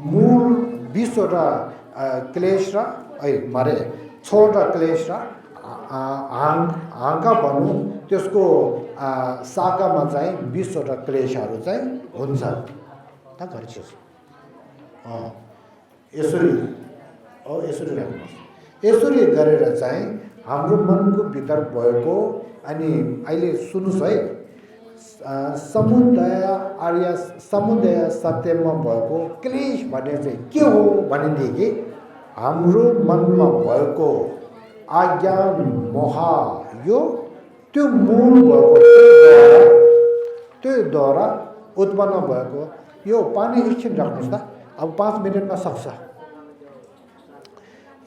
मूल 20वटा क्लेश र मारे 6वटा क्लेश र हाँका भनौँ त्यसको शाखामा चाहिँ 20वटा क्लेशहरू चाहिँ हुन्छ। यसरी राख्नुहोस्। यसरी गरेर चाहिँ हाम्रो मनको भित्र भएको अनि अहिले सुन्नुहोस् है समुदय सत्यमा भएको क्लेश भन्ने चाहिँ के हो भनेदेखि हाम्रो मनमा भएको अज्ञान मोह यो त्यो मूल भएको त्योद्वारा उत्पन्न भएको यो पानी एकछिन राख्नुहोस् त अब 5 मिनटमा सक्छ।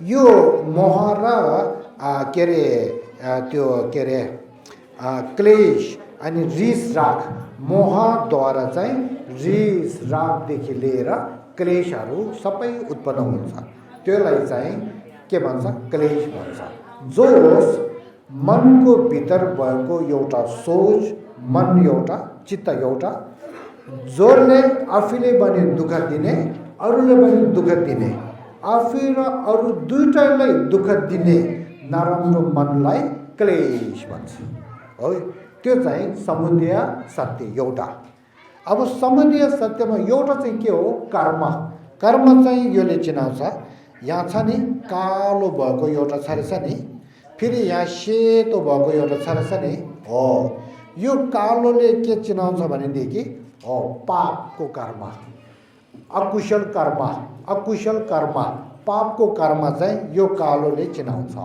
यो मोह र क्लेश अनि रिस राग मोहद्वारा चाहिँ रिस रागदेखि लिएर क्लेशहरू सबै उत्पन्न हुन्छ। त्यसलाई चाहिँ के भन्छ क्लेश भन्छ। जोस मनको भित्र भएको एउटा सोच मन एउटा चित्त एउटा जसले आफूले पनि दुःख दिने अरूले पनि दुःख दिने आफू र अरू दुईटालाई दुःख दिने नराम्रो मनलाई क्लेश भन्छ है। त्यो चाहिँ समुदय सत्य एउटा। अब समुदय सत्यमा एउटा चाहिँ के हो कर्म चाहिँ योले चिनाउँछ। यहाँ छ नि कालो भएको एउटा छ नि फेरि यहाँ सेतो भएको एउटा छ नि हो यो कालोले के चिनाउँछ भनेदेखि हो पापको कर्म अकुशल कर्म पापको कर्म चाहिँ यो कालोले चिनाउँछ।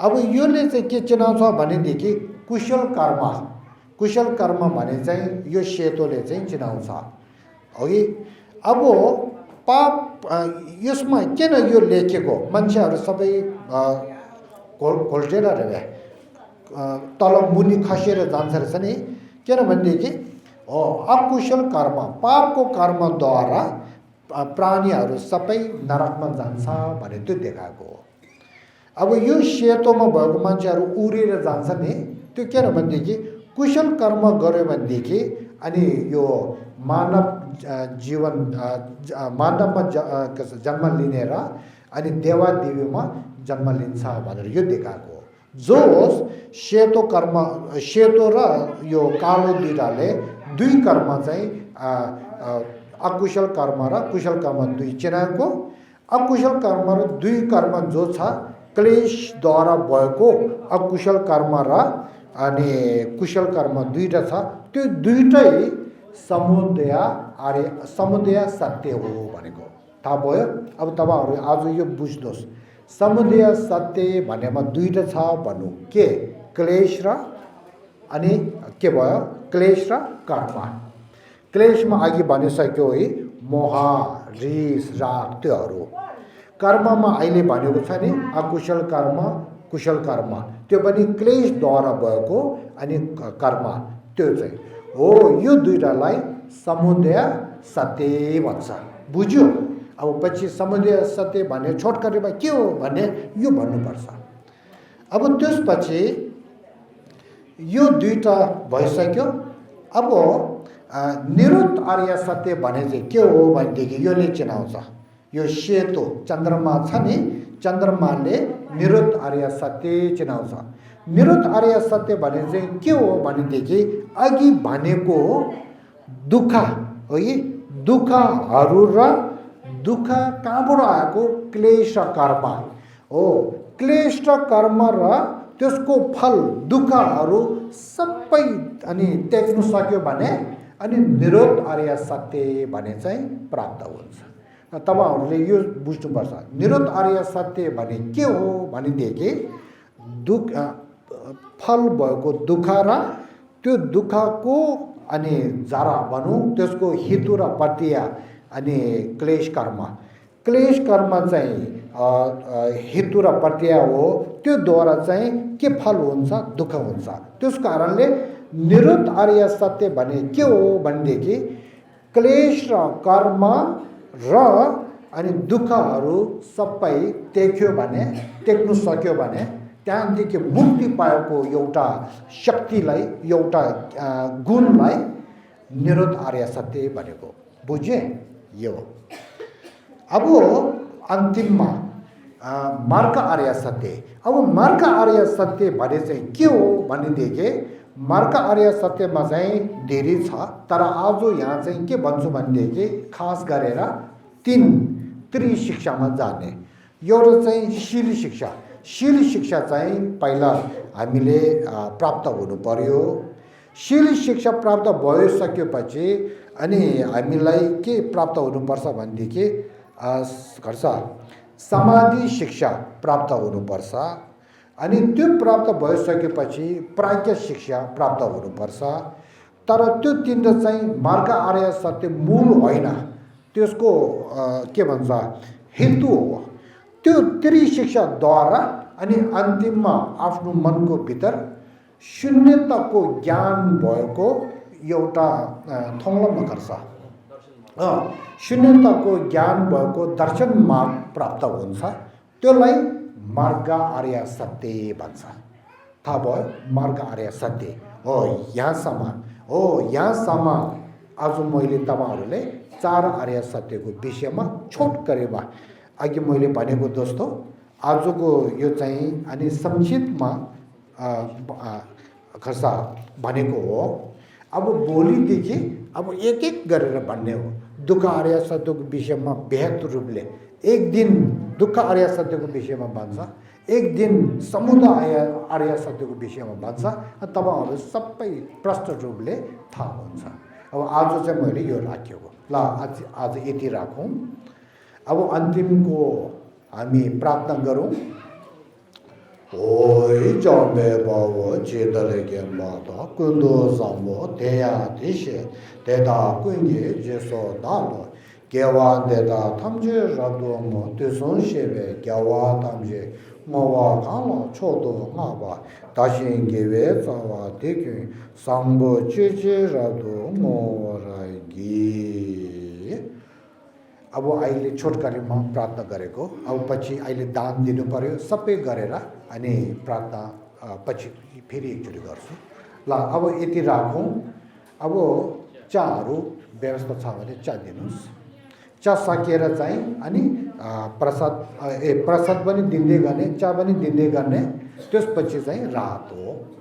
अब योले चाहिँ के चिनाउँछ भनेदेखि कुशल कर्म भने चाहिँ यो सेतोले चाहिँ चिनाउँछ अघि। अब पाप यसमा किन यो लेखेको मान्छेहरू सबै घोल्टेर तल मुनि खसेर जान्छ रहेछ नि किनभनेदेखि अकुशल कर्म पापको कर्मद्वारा प्राणीहरू सबै नरकमा जान्छ भने त्यो देखाएको हो। अब यो सेतोमा भएको मान्छेहरू उडेर जान्छ नि त्यो किन भनेदेखि कुशल कर्म गर्यो भनेदेखि अनि यो मानव जीवन मानवमा जन्म लिने र अनि देवादेवीमा जन्म लिन्छ भनेर यो देखाएको हो। जो सेतो र यो कालो दुईटाले दुई कर्म चाहिँ अकुशल कर्म र कुशल कर्म दुई चिनाएको। अकुशल कर्म र दुई कर्म जो छ क्लेशद्वारा भएको अकुशल कर्म र अनि कुशल कर्म दुईटा छ त्यो दुईटै समुदय सत्य हो भनेको थाहा भयो। अब तपाईहरु आज यो बुझ्नुहोस् समुदय सत्य भनेमा दुईटा छ भन्नु के क्लेश र अनि के भयो क्लेश र कर्म। क्लेशमा अघि भनिसक्यो है मोह रिस राग त्योहरू। कर्ममा अहिले भनेको छ नि अकुशल कर्म कुशल कर्म त्यो पनि क्लेशद्वारा भएको अनि कर्म त्यो चाहिँ हो। यो दुईटालाई समुदय सत्य भन्छ बुझ्यो। अब पछि समुदय सत्य भन्ने छोटकरीमा के हो भन्ने यो भन्नुपर्छ। अब त्यसपछि यो दुईटा भइसक्यो। अब निरुक्त आर्य सत्य भने चाहिँ के हो भनेदेखि योले चिनाउँछ। यो सेतो चन्द्रमा छ नि चन्द्रमाले निरुक्त आर्य सत्य चिनाउँछ। निरुक्त आर्य सत्य भने चाहिँ के हो भनेदेखि अघि भनेको दुःख है दुःखहरू र दुःख कहाँबाट आएको? क्लेश र कर्म हो। क्लेश र कर्म र त्यसको फल दुःखहरू सबै अनि त्याग्नु सक्यो भने अनि निरोध आर्य सत्य भने चाहिँ प्राप्त हुन्छ। तपाईहरुले यो बुझ्नुपर्छ। निरोध आर्य सत्य भने के हो भनेदेखि दुःख फल भएको दुःख र त्यो दुःखको अनि जरा भनौँ त्यसको हेतु र प्रक्रिया अनि क्लेश कर्म चाहिँ हेतु र प्रक्रिया हो। त्यो द्वारा चाहिँ के फल हुन्छ? दुःख हुन्छ। त्यस कारणले निरोध आर्य सत्य भने के हो भनेदेखि क्लेश र कर्म र अनि दुःखहरू सबै टेक्नु सक्यो भने त्यहाँदेखि मुक्ति पाएको एउटा शक्तिलाई एउटा गुणलाई निरोध आर्य सत्य भनेको बुझे यो। अब अन्तिममा मार्ग आर्य सत्य। अब मार्ग आर्य सत्य भने चाहिँ के हो भनेदेखि मार्ग आर्य सत्यमा चाहिँ धेरै छ, तर आज यहाँ चाहिँ के भन्छु भनेदेखि खास गरेर तीन त्रिशिक्षामा जाने। एउटा चाहिँ शील शिक्षा चाहिँ पहिला हामीले प्राप्त हुनु पर्यो। शील शिक्षा प्राप्त भइसकेपछि अनि हामीलाई के प्राप्त हुनुपर्छ भनेदेखि समाधि शिक्षा प्राप्त हुनुपर्छ। अनि त्यो प्राप्त भइसकेपछि प्राज्ञ शिक्षा प्राप्त हुनुपर्छ। तर त्यो तीनटा चाहिँ मार्ग आर्य सत्य मूल होइन, त्यसको के भन्छ हेतु हो। त्यो त्रिशिक्षाद्वारा अनि अन्तिममा आफ्नो मनको भित्र शून्यताको ज्ञान भएको एउटा थोङ्लम्न गर्छ। शून्यताको ज्ञान भएको दर्शन मार्ग प्राप्त हुन्छ। त्यसलाई मार्ग आर्य सत्य भन्छ। थाहा भयो? मार्ग आर्य सत्य हो। यहाँसम्म आज मैले तपाईहरुले चार आर्य सत्यको विषयमा छोटकरीमा अघि मैले भनेको दोस्तों आजको यो चाहिँ अनि संक्षिप्तमा खर्सा भनेको हो। अब भोलिदेखि अब एक एक गरेर भन्ने हो। दुःख आर्य सत्यको विषयमा व्यापक रूपले एक दिन दुःख आर्य सत्यको विषयमा भन्छ, एक दिन समुदाय आर्य सत्यको विषयमा भन्छ। तपाईहरु सबै प्रष्ट रूपले थाहा हुन्छ। अब आज चाहिँ मैले यो राखेको ल आज यति राखौं। अब अन्तिमको हामी प्रार्थना गरौं। ओइ जमे बाबो जेदले के माता कुन्दो सामो तेया दिशे तेदा कुंगे जेसो दालो केवा देदा थमजे रदोमो तेसों शेवे केवा थमजे मोवा कालो छोदो माबा ताशिंगेवे चावा देखे सांबो चेचे रदो मोरागी। अब अहिले छोटकरीमा प्रार्थना गरेको। अब पछि अहिले दान दिनु पर्यो सबै गरेर अनि प्रार्थना पछि फेरि एकचोटि गर्छु ल। अब यति राखौं। अब चाहरु व्यवस्था छ भने चा दिनुस्। चा सकेर चाहिँ अनि प्रसाद पनि दिँदै गर्ने, चा पनि दिँदै गर्ने। त्यसपछि चाहिँ रात हो।